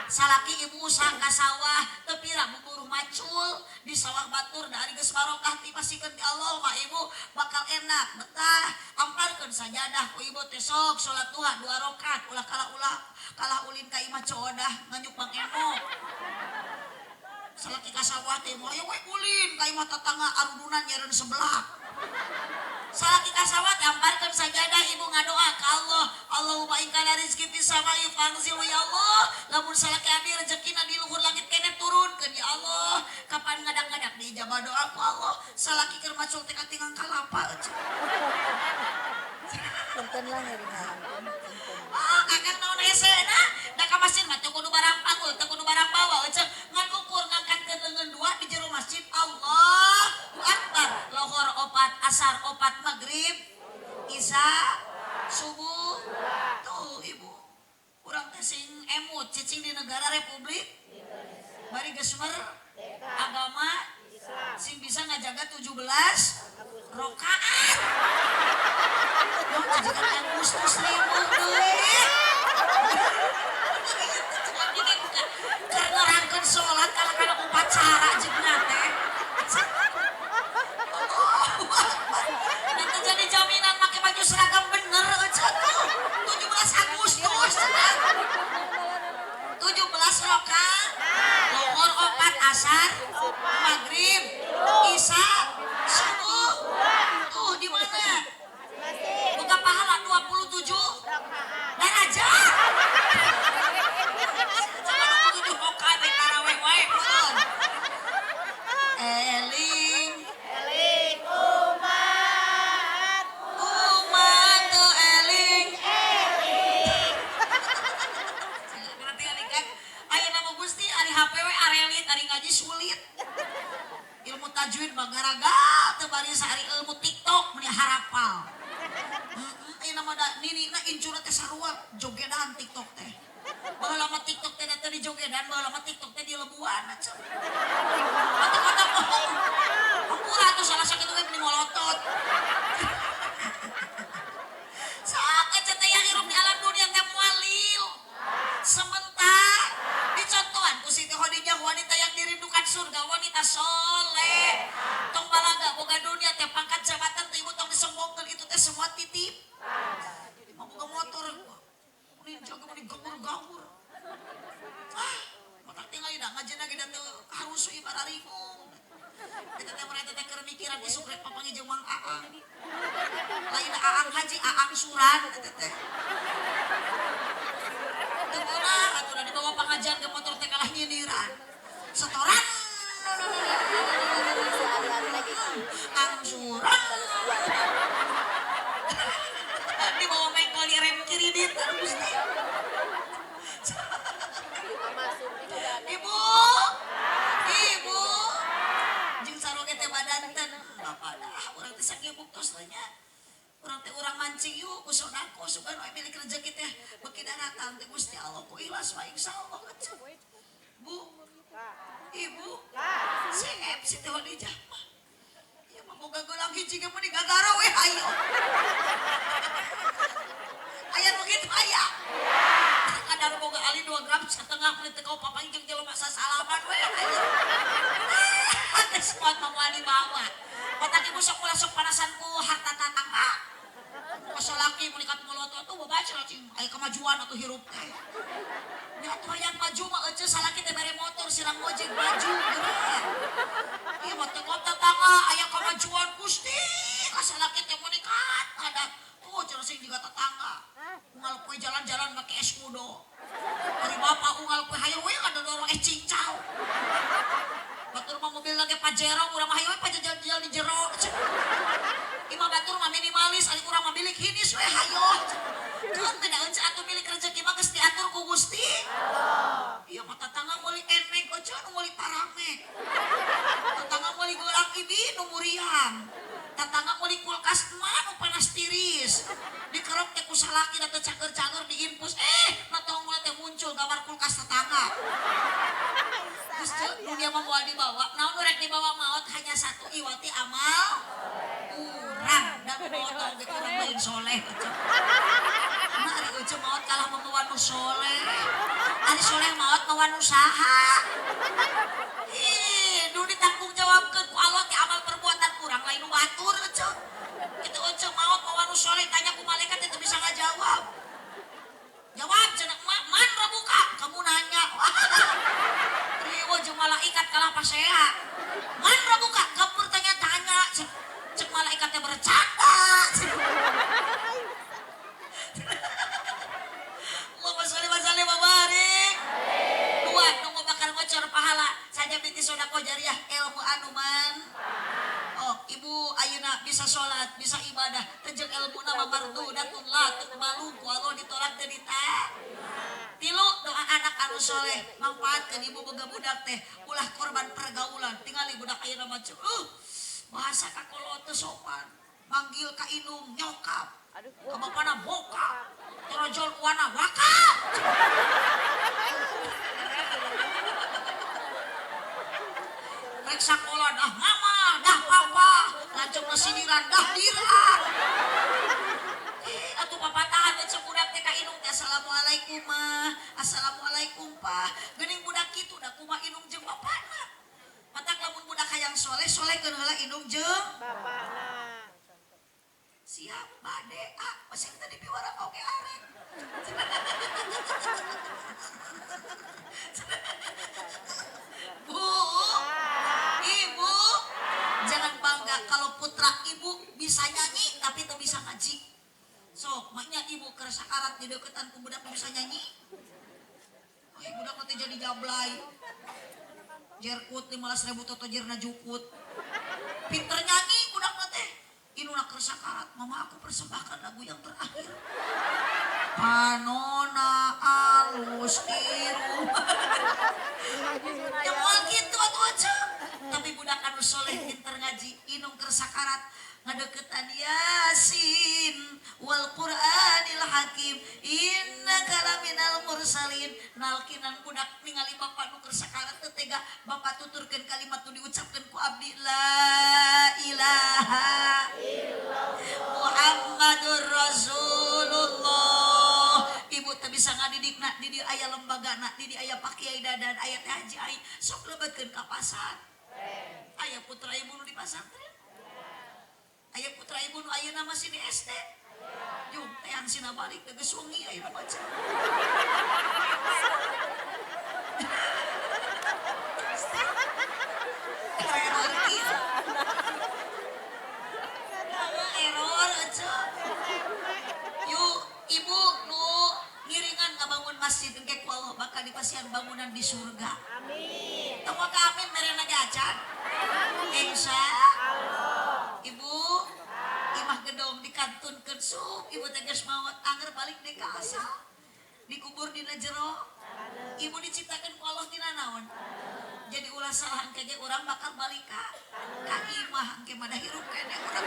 Salaki ibu usaha ka sawah, teu pira buburuh macul di sawah batur da ari geus barokah ti pasikeun ti Allah mah ibu bakal enak betah. Amparkeun sajadah ku ibu teh sok salat duha 2 rakaat ulah kalah ulah kalah ulin ka imah codah nganyuk Bang Eno. Salaki ka sawah teh moal we ulin ka imah tetangga arudunan nyereun sebelah. Salaki ka sawah teh amparkeun sajadah ibu ngadoa ka Allah. Allahumma in kana rizki fis samai fangzil ya Allah. Lamun salaki abdi rezekina di luhur langit keneh turunkeun ya Allah. Kapan ngadak-ngadak diijabah doa ku Allah. Salaki keur macul teh katingang kalapa eueuh. Punten lah ngeringan. Oh, kakak naon hesena? Da ka masjid mah teu kudu barang panggul, teu kudu barang bawa eueuh. Ngan ukur ngangkatkeun leungeun dua di jero masjid. Allahu Akbar. Lohor 4, asar 4, maghrib, isya, subuh. Tuh ibu. Urang teh sing emut cicing di negara Republik bari geus agama sing bisa ngajaga 17 rakaat. Yo cicingan Agustus ribu deui. Keur nerangkeun salat kalah kana upacara jeung teh. Allahu Akbar. Nanti jadi jaminan make baju seragam bener eueuh tuh. 17 Agustus cenah. 17 rakaat. Lohor 4, asar, maghrib, isya, subuh. Tuh di mana? Buka pahala 27 derajat. Cuma 27 rakaat teh tarawih wae pun. Eling Eling umat. Umat teu eling. Berarti ari kan aya nama Gusti ari HP we arelit ari ngaji sulit. Ilmu tajwid mah garaga teu bari sari ilmu TikTok meuni harapal. Heeh, aya nama da ninina incuna teh sarua jogedan TikTok teh. Baheula mah TikTok teh teh di jogedan, baheula mah TikTok teh di lebuan cenah. Kata-kata bohong. Hampura atuh salah sakitu we meuni molotot. Sok ece teh yang hirup di alam dunia teh mualil. Sementara dicontohan ku Siti Khadijah wanita yang dirindukan surga, wanita soleh. Tong balaga boga dunia teh pangkat jabatan teh ibu tong disombongkeun itu teh semua titip. Mau boga motor ninja ge meni gawur-gawur. Ah, mata tinggal da ngajena ge da teu harusu ieu bararingung. Eta teh mereka teh keur mikiran isuk rek papanggih jeung Mang Aang. Lain Aang haji, Aang suran eta teh. Teu meunang atuh da dibawa pangajian ke motor teh kalah nyindiran. Setoran. Angsuran. Dibawa mengkol di rem kiri dit Gusti. Ibu, ibu, jeung saroge teh badanten bapak dah urang teh sakieu buktos nya. Urang teh urang mancing yuk ku sodako sugan we milik rezeki teh beuki daratan teh Gusti Allah ku ikhlas wae insyaallah keceu. Bu, Ibu CF Siti Khadijah mah. Ieu mah boga gelang hiji ge mun gagaro we hayo. Aya nu kitu aya. Kadang boga ali 2 gram setengah menit teh kau papanggih jeung jelema sasalaman we hayo. Geus moal mah dibawa. Otak ibu sok ulah sok panasan ku harta tatangga. Salaki melikat molotot tuh baca cing aya kemajuan atau hirup teh. Nya atuh hayang maju mah euceu salaki teh mere motor sirang ngojek maju geura. Ieu mah teh tetangga aya kemajuan Gusti ka salaki teh menikat ada. Oh cenah sing jiga tetangga. Unggal poe jalan-jalan make es kudo. Ari bapak unggal poe hayo we kadodorong es cincau. Batur mah mobil lagi Pajero urang mah hayo we pajajalan di jero. Imah batur mah minimalis, ari urang mah milik hinis we hayo. Keun teh da eunceu atuh milik rezeki mah geus diatur ku Gusti. Ieu mah tatangga meuli enmek euceu nu meuli paramek. Tatangga meuli geurang ibi nu muriang. Tatangga meuli kulkas mah nu panas tiris. Dikerok teh ku salaki da teu cager-cager diinfus na tonggola teh muncul gambar kulkas tetangga. Geus dunia mah moal dibawa, naon nu rek dibawa maot hanya satu iwati amal urang dan maot oge urang lain soleh. Nah ari euceu maot kalah mamawa nu soleh. Ari soleh maot mawa nu saha. Ih, nu ditanggung jawabkeun ku Allah teh amal perbuatan urang lain nu batur euceu. Kitu euceu maot mawa nu soleh tanya ku malaikat teh bisa ngajawab. Jawab cenah man rabuka kamu nanya. Riweuh jeung malaikat kalah pasea. Man rabuka kamu bertanya-tanya. Cek malaikatnya bercanda. Allahumma sholli wa sallim wa barik. Dua nu bakal ngocor pahala saja binti sedekah jariah ilmu anu man. Oh, ibu ayeuna bisa salat, bisa ibadah, teu jeung ilmuna mah mardudatun la tuqbalu ku Allah ditolak teu dita. Tilu doa anak anu soleh manfaatkeun ibu boga budak teh ulah korban pergaulan. Tingali budak ayeuna mah bahasa kakolot teu sopan, manggil ka indung nyokap, ka bapana bokap, torojol uana wakap. Rek sakola dah mama, dah papa, lancung sindiran dah diran. Atuh papatahan we budak teh ka indung teh assalamualaikum mah, assalamualaikum pa. Geuning budak kitu da kumaha indung jeung bapana. Matak lamun budak hayang soleh, solehkeun heula indung jeung bapana. Siap bade ah, masih teu dipiwarang oge arek. Bu, ibu, jangan bangga kalau putra ibu bisa nyanyi tapi teu bisa ngaji. Sok, maknya ibu keur sakarat di deketan ku budak bisa nyanyi. Oh, budak teh jadi jablay. Jerkut 15.000 toto jerna jukut. Pinter nyanyi budak teh. Inuna keur sakarat, mama aku persembahkan lagu yang terakhir. Panona alus iru. Ya moal kitu atuh aja. Tapi budak anu soleh pinter ngaji, inung keur sakarat ngadeukeutan Yasin wal Qur'anil Hakim innaka laminal mursalin. Nalkinan budak ningali bapak nu keur sakarat teu tega bapak tuturkeun kalimat nu diucapkeun ku abdi la ilaha illallah Muhammadur Rasulullah. Ibu teu bisa ngadidikna di dieu aya lembagana, di dieu aya Pak Kiai Dadan, aya Teh Haji Ai, sok lebetkeun ka pasar. Aya putra ibu nu di pasantren. Aya putra ibu nu ayeuna masih di SD. Jung teang sina balik teh geus wengi ayeuna baca. Error ieu. Error aja. Yuk ibu nu ngiringan ngabangun masjid engke ku Allah bakal dipasihan bangunan di surga. Amin. Tong ka amin merena ge acan. Insya Allah. Ibu imah gedong dikantunkeun sup ibu teh geus maot anger balik deui ka asal. Dikubur dina jero. Ibu diciptakeun ku Allah tina naon? Jadi ulah salah engke ge urang bakal balik ka imah engke mah da hirup keneh urang.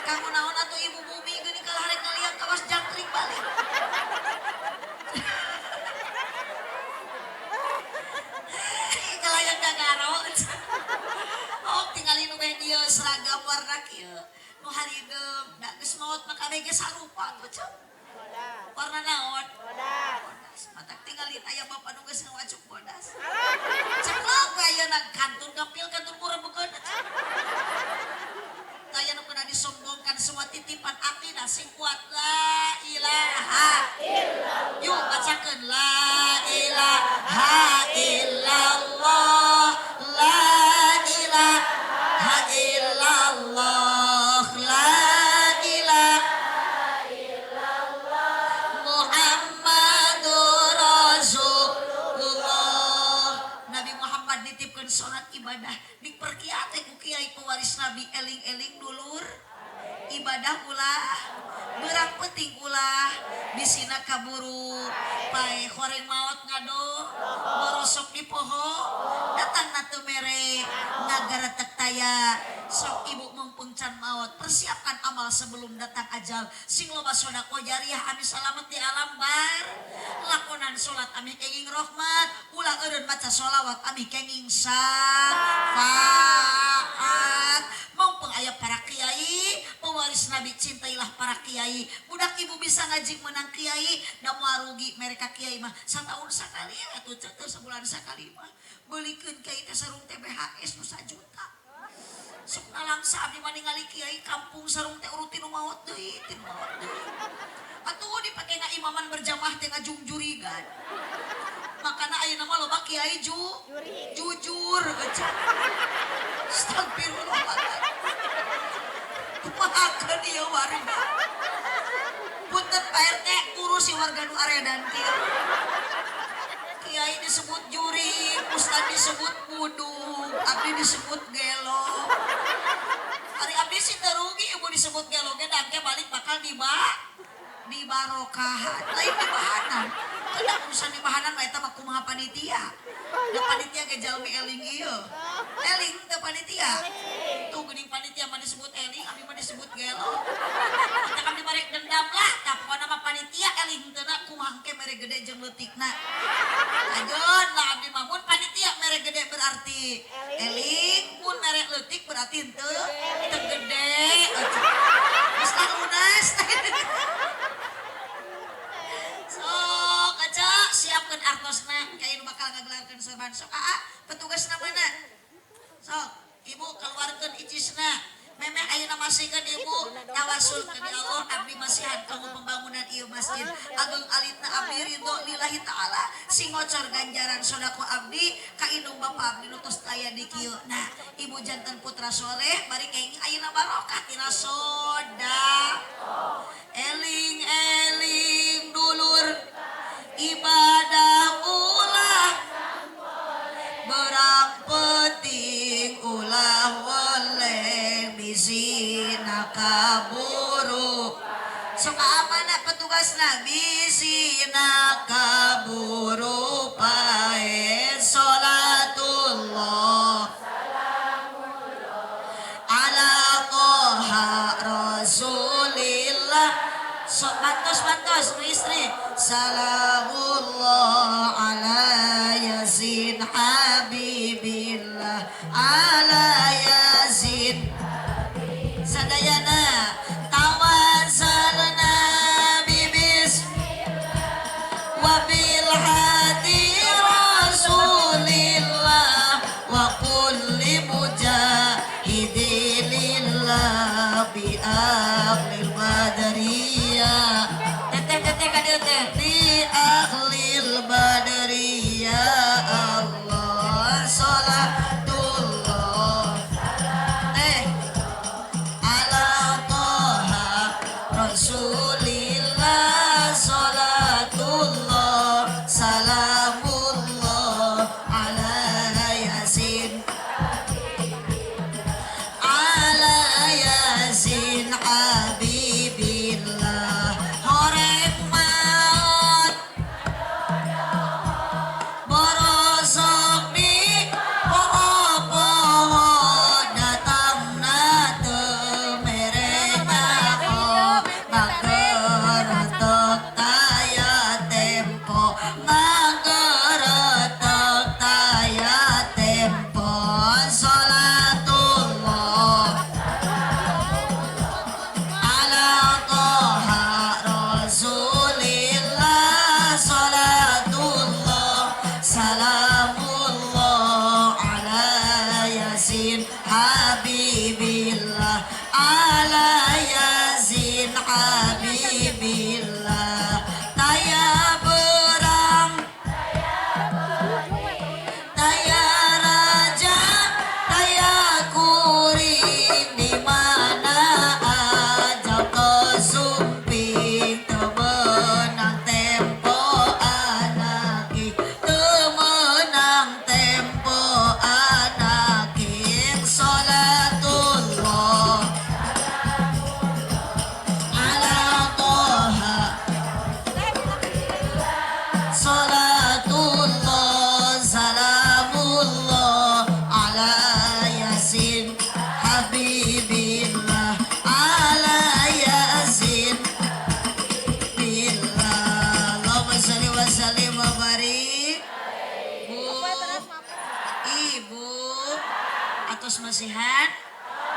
Kanggo naon atuh ibu bumi geuning kalah rek ngaliang kawas jangkrik balik. dieu seragam warna kieu nu harideung da geus maot mah kabeh ge sarupa tuh ceu. Warna naon? Bodas. Matak tinggalin aya bapak nu geus ngawacuk bodas. Ceklok we ayeuna kantun gampil kantun murebekeun. Taya nu kena disombongkan semua titipan akidah sing kuat la ilaha illallah. Yuk bacakeun la ilaha illallah, la ilaha illallah, la ilaha illallah Muhammadur Rasulullah. Nabi Muhammad nitipkeun salat ibadah diperkiat ku kiai pewaris Nabi, eling-eling dulur, ibadah ulah berang penting, ulah bisina kaburu pae. Horeng maot ngado borosok di poho datang na teu mere ngagaretek taya. Sok ibu, mumpung can maot, persiapkan amal sebelum datang ajal, sing loba sedekah jariah ami salamet di alam bar. Lakonan salat ami kenging rahmat, ulah eureun maca sholawat ami kenging syafaat. Mumpung aya para kiai pewaris Nabi, cintailah para kiai. Budak ibu bisa ngaji menang kiai da moal rugi. Mereka kiai mah satahun sakali atuh teu sebulan sakali mah beulikeun kiai teh sarung TBHS nu sajuta. Sok nalangsa abdi mah ningali kiai kampung sarung teh urut tinu maot deui, tinu maot deui. Atuh dipake ngaimaman berjamaah teh ngajungjurigan. Makana ayeuna mah loba kiai jujur euceu. Astagfirullah. Kumaha ieu warga? Punten Pak RT, urus si warga nu aredan kieu. Kiai disebut jurig, ustad disebut budug, abdi disebut gelo. Ari abdi sih teu rugi ibu disebut gelo ge, da engke balik bakal dibarokahan, lain dibahanan. Kada urusan dibahanan mah eta mah kumaha panitia. Da panitia ge jalmi eling ieu. Eling teu panitia? Tuh geuning panitia mah disebut eling, abdi mah disebut gelo. Kita abdi marek dendam lah, tah pokona mah panitia eling teu na kumaha engke mere gede jeung leutikna. Ajeun lah abdi mah, mun panitia mere gede berarti eling, mun mere leutik berarti henteu teu gede. Geus lah lunas. Sok aja siapkeun artosna kayak nu bakal ngagelarkeun sorban. Sok aa, petugasna mana? Sok ibu keluarkeun icisna. Memeh ayeuna masihkeun ibu tawasul ke Allah, abdi masihan kanggo pembangunan ieu masjid. Ageung alitna abdi ridho lillahi taala, sing ngocor ganjaran sedekah abdi ka indung bapa abdi nu tos aya di kieu. Nah, ibu janten putra soleh bari kenging ayeuna barokah tina sedekah. Eling-eling dulur, ibadah ulah berang penting, ulah weleng bisina kaburu. Sok amanah petugasna bisina kaburu pae. Salatullah ala toha rasulillah. Sok bantos bantos nu istri. Salamullah ala yasin habibillah, ala yasin. Sadayana tawassalna bibis wabil hadi rasulillah wa kulli mujahidin lillah bi ahlil badriyah. Teteh teteh ka dieu teh bi ahlil badriyah. Allah. Habibillah ala Yasin Habibillah. Taya berang, taya raja, taya kuring, di mana aja kesumping temenang tempo anaki, temenang tempo anaki. Salatullah ala toha, salatullah salamullah ala Yasin Habibillah ala Yasin Billah. Allahumma sholli wa sallim wa barik. Bu, Ibu, atos masihan.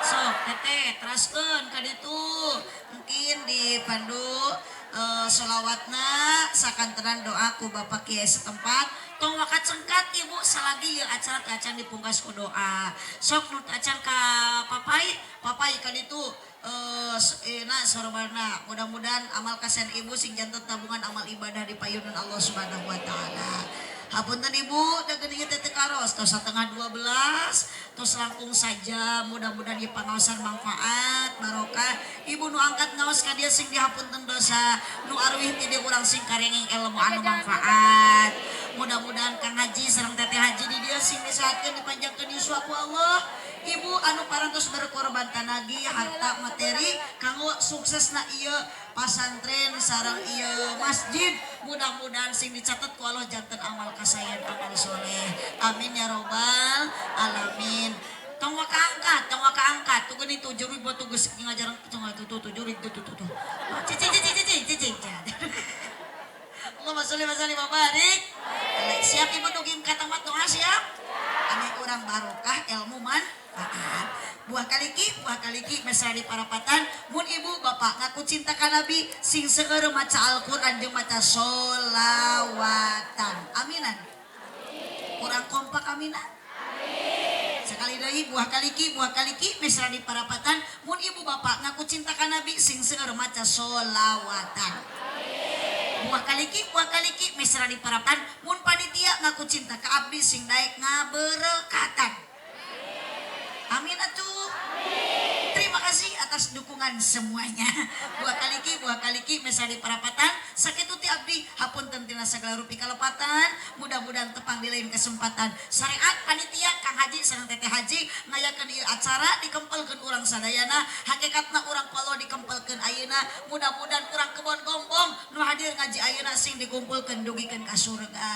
Sok teteh teraskeun ka ditu, mungkin dipandu solawatna sakantenan doa ku Bapak Kiai setempat. Tong waka cengkat Ibu, salagi ya acara teh acan dipungkas ku doa. Sok nu acan ka papai, papai ka ditu na sorbanna. Mudah-mudahan amal kasihan Ibu sing janten tabungan amal ibadah di payunan Allah Subhanahu wa taala. Hapunten Ibu, da geuning teh teu karos tos 11.30, tos langkung saja. Mudah-mudahan ieu pangaosan manfaat barokah. Ibu nu angkat ngaos ka dieu sing dihapunten dosa, nu arwih ti dieu urang sing karengeng ilmu anu manfaat. Mudah-mudahan Kang Haji sareng Teteh Haji di dieu sing disehatkeun, dipanjangkeun yuswa ku Allah. Ibu anu parantos berkorban tanagi, harta, materi kanggo suksesna ieu pasantren sareng ieu masjid, mudah-mudahan sing dicatat ku Allah janten amal kasayan, amal soleh. Amin ya robbal alamin. Tong waka angkat, tong waka angkat. Tuh gini tuh jurig buat tugas ngajaran tong tuh tuh tuh jurig tuh tuh tuh tuh. Cicing cicing cicing cicing. Allahumma sholli wa sallim wa barik. Siap Ibu dugin katamat doa siap? Ane urang barokah ilmu manfaat. Buah kaliki mesra di parapatan, mun ibu bapak ngaku cinta ka Nabi sing seueur maca Al-Qur'an jeung maca solawatan. Aminan. Kurang kompak aminan. Sekali deui, buah kaliki mesra di parapatan, mun ibu bapak ngaku cinta ka Nabi sing seueur maca solawatan. Buah kaliki mesra di parapatan, mun panitia ngaku cinta ka abdi sing daek ngaberekatan. Amin atuh. Terima kasih atas dukungan semuanya. Buah kaliki mesra di parapatan, sakitu ti abdi, hapunten tina sagala rupi kalepatan, mudah-mudahan tepang di lain kesempatan. Syariat panitia Kang Haji sareng Teteh Haji ngayakeun ieu acara dikempelkeun urang sadayana, hakikatna urang ku Allah dikempelkeun ayeuna, mudah-mudahan urang kebon gombong nu hadir ngaji ayeuna sing dikumpulkeun dugikeun ka surga.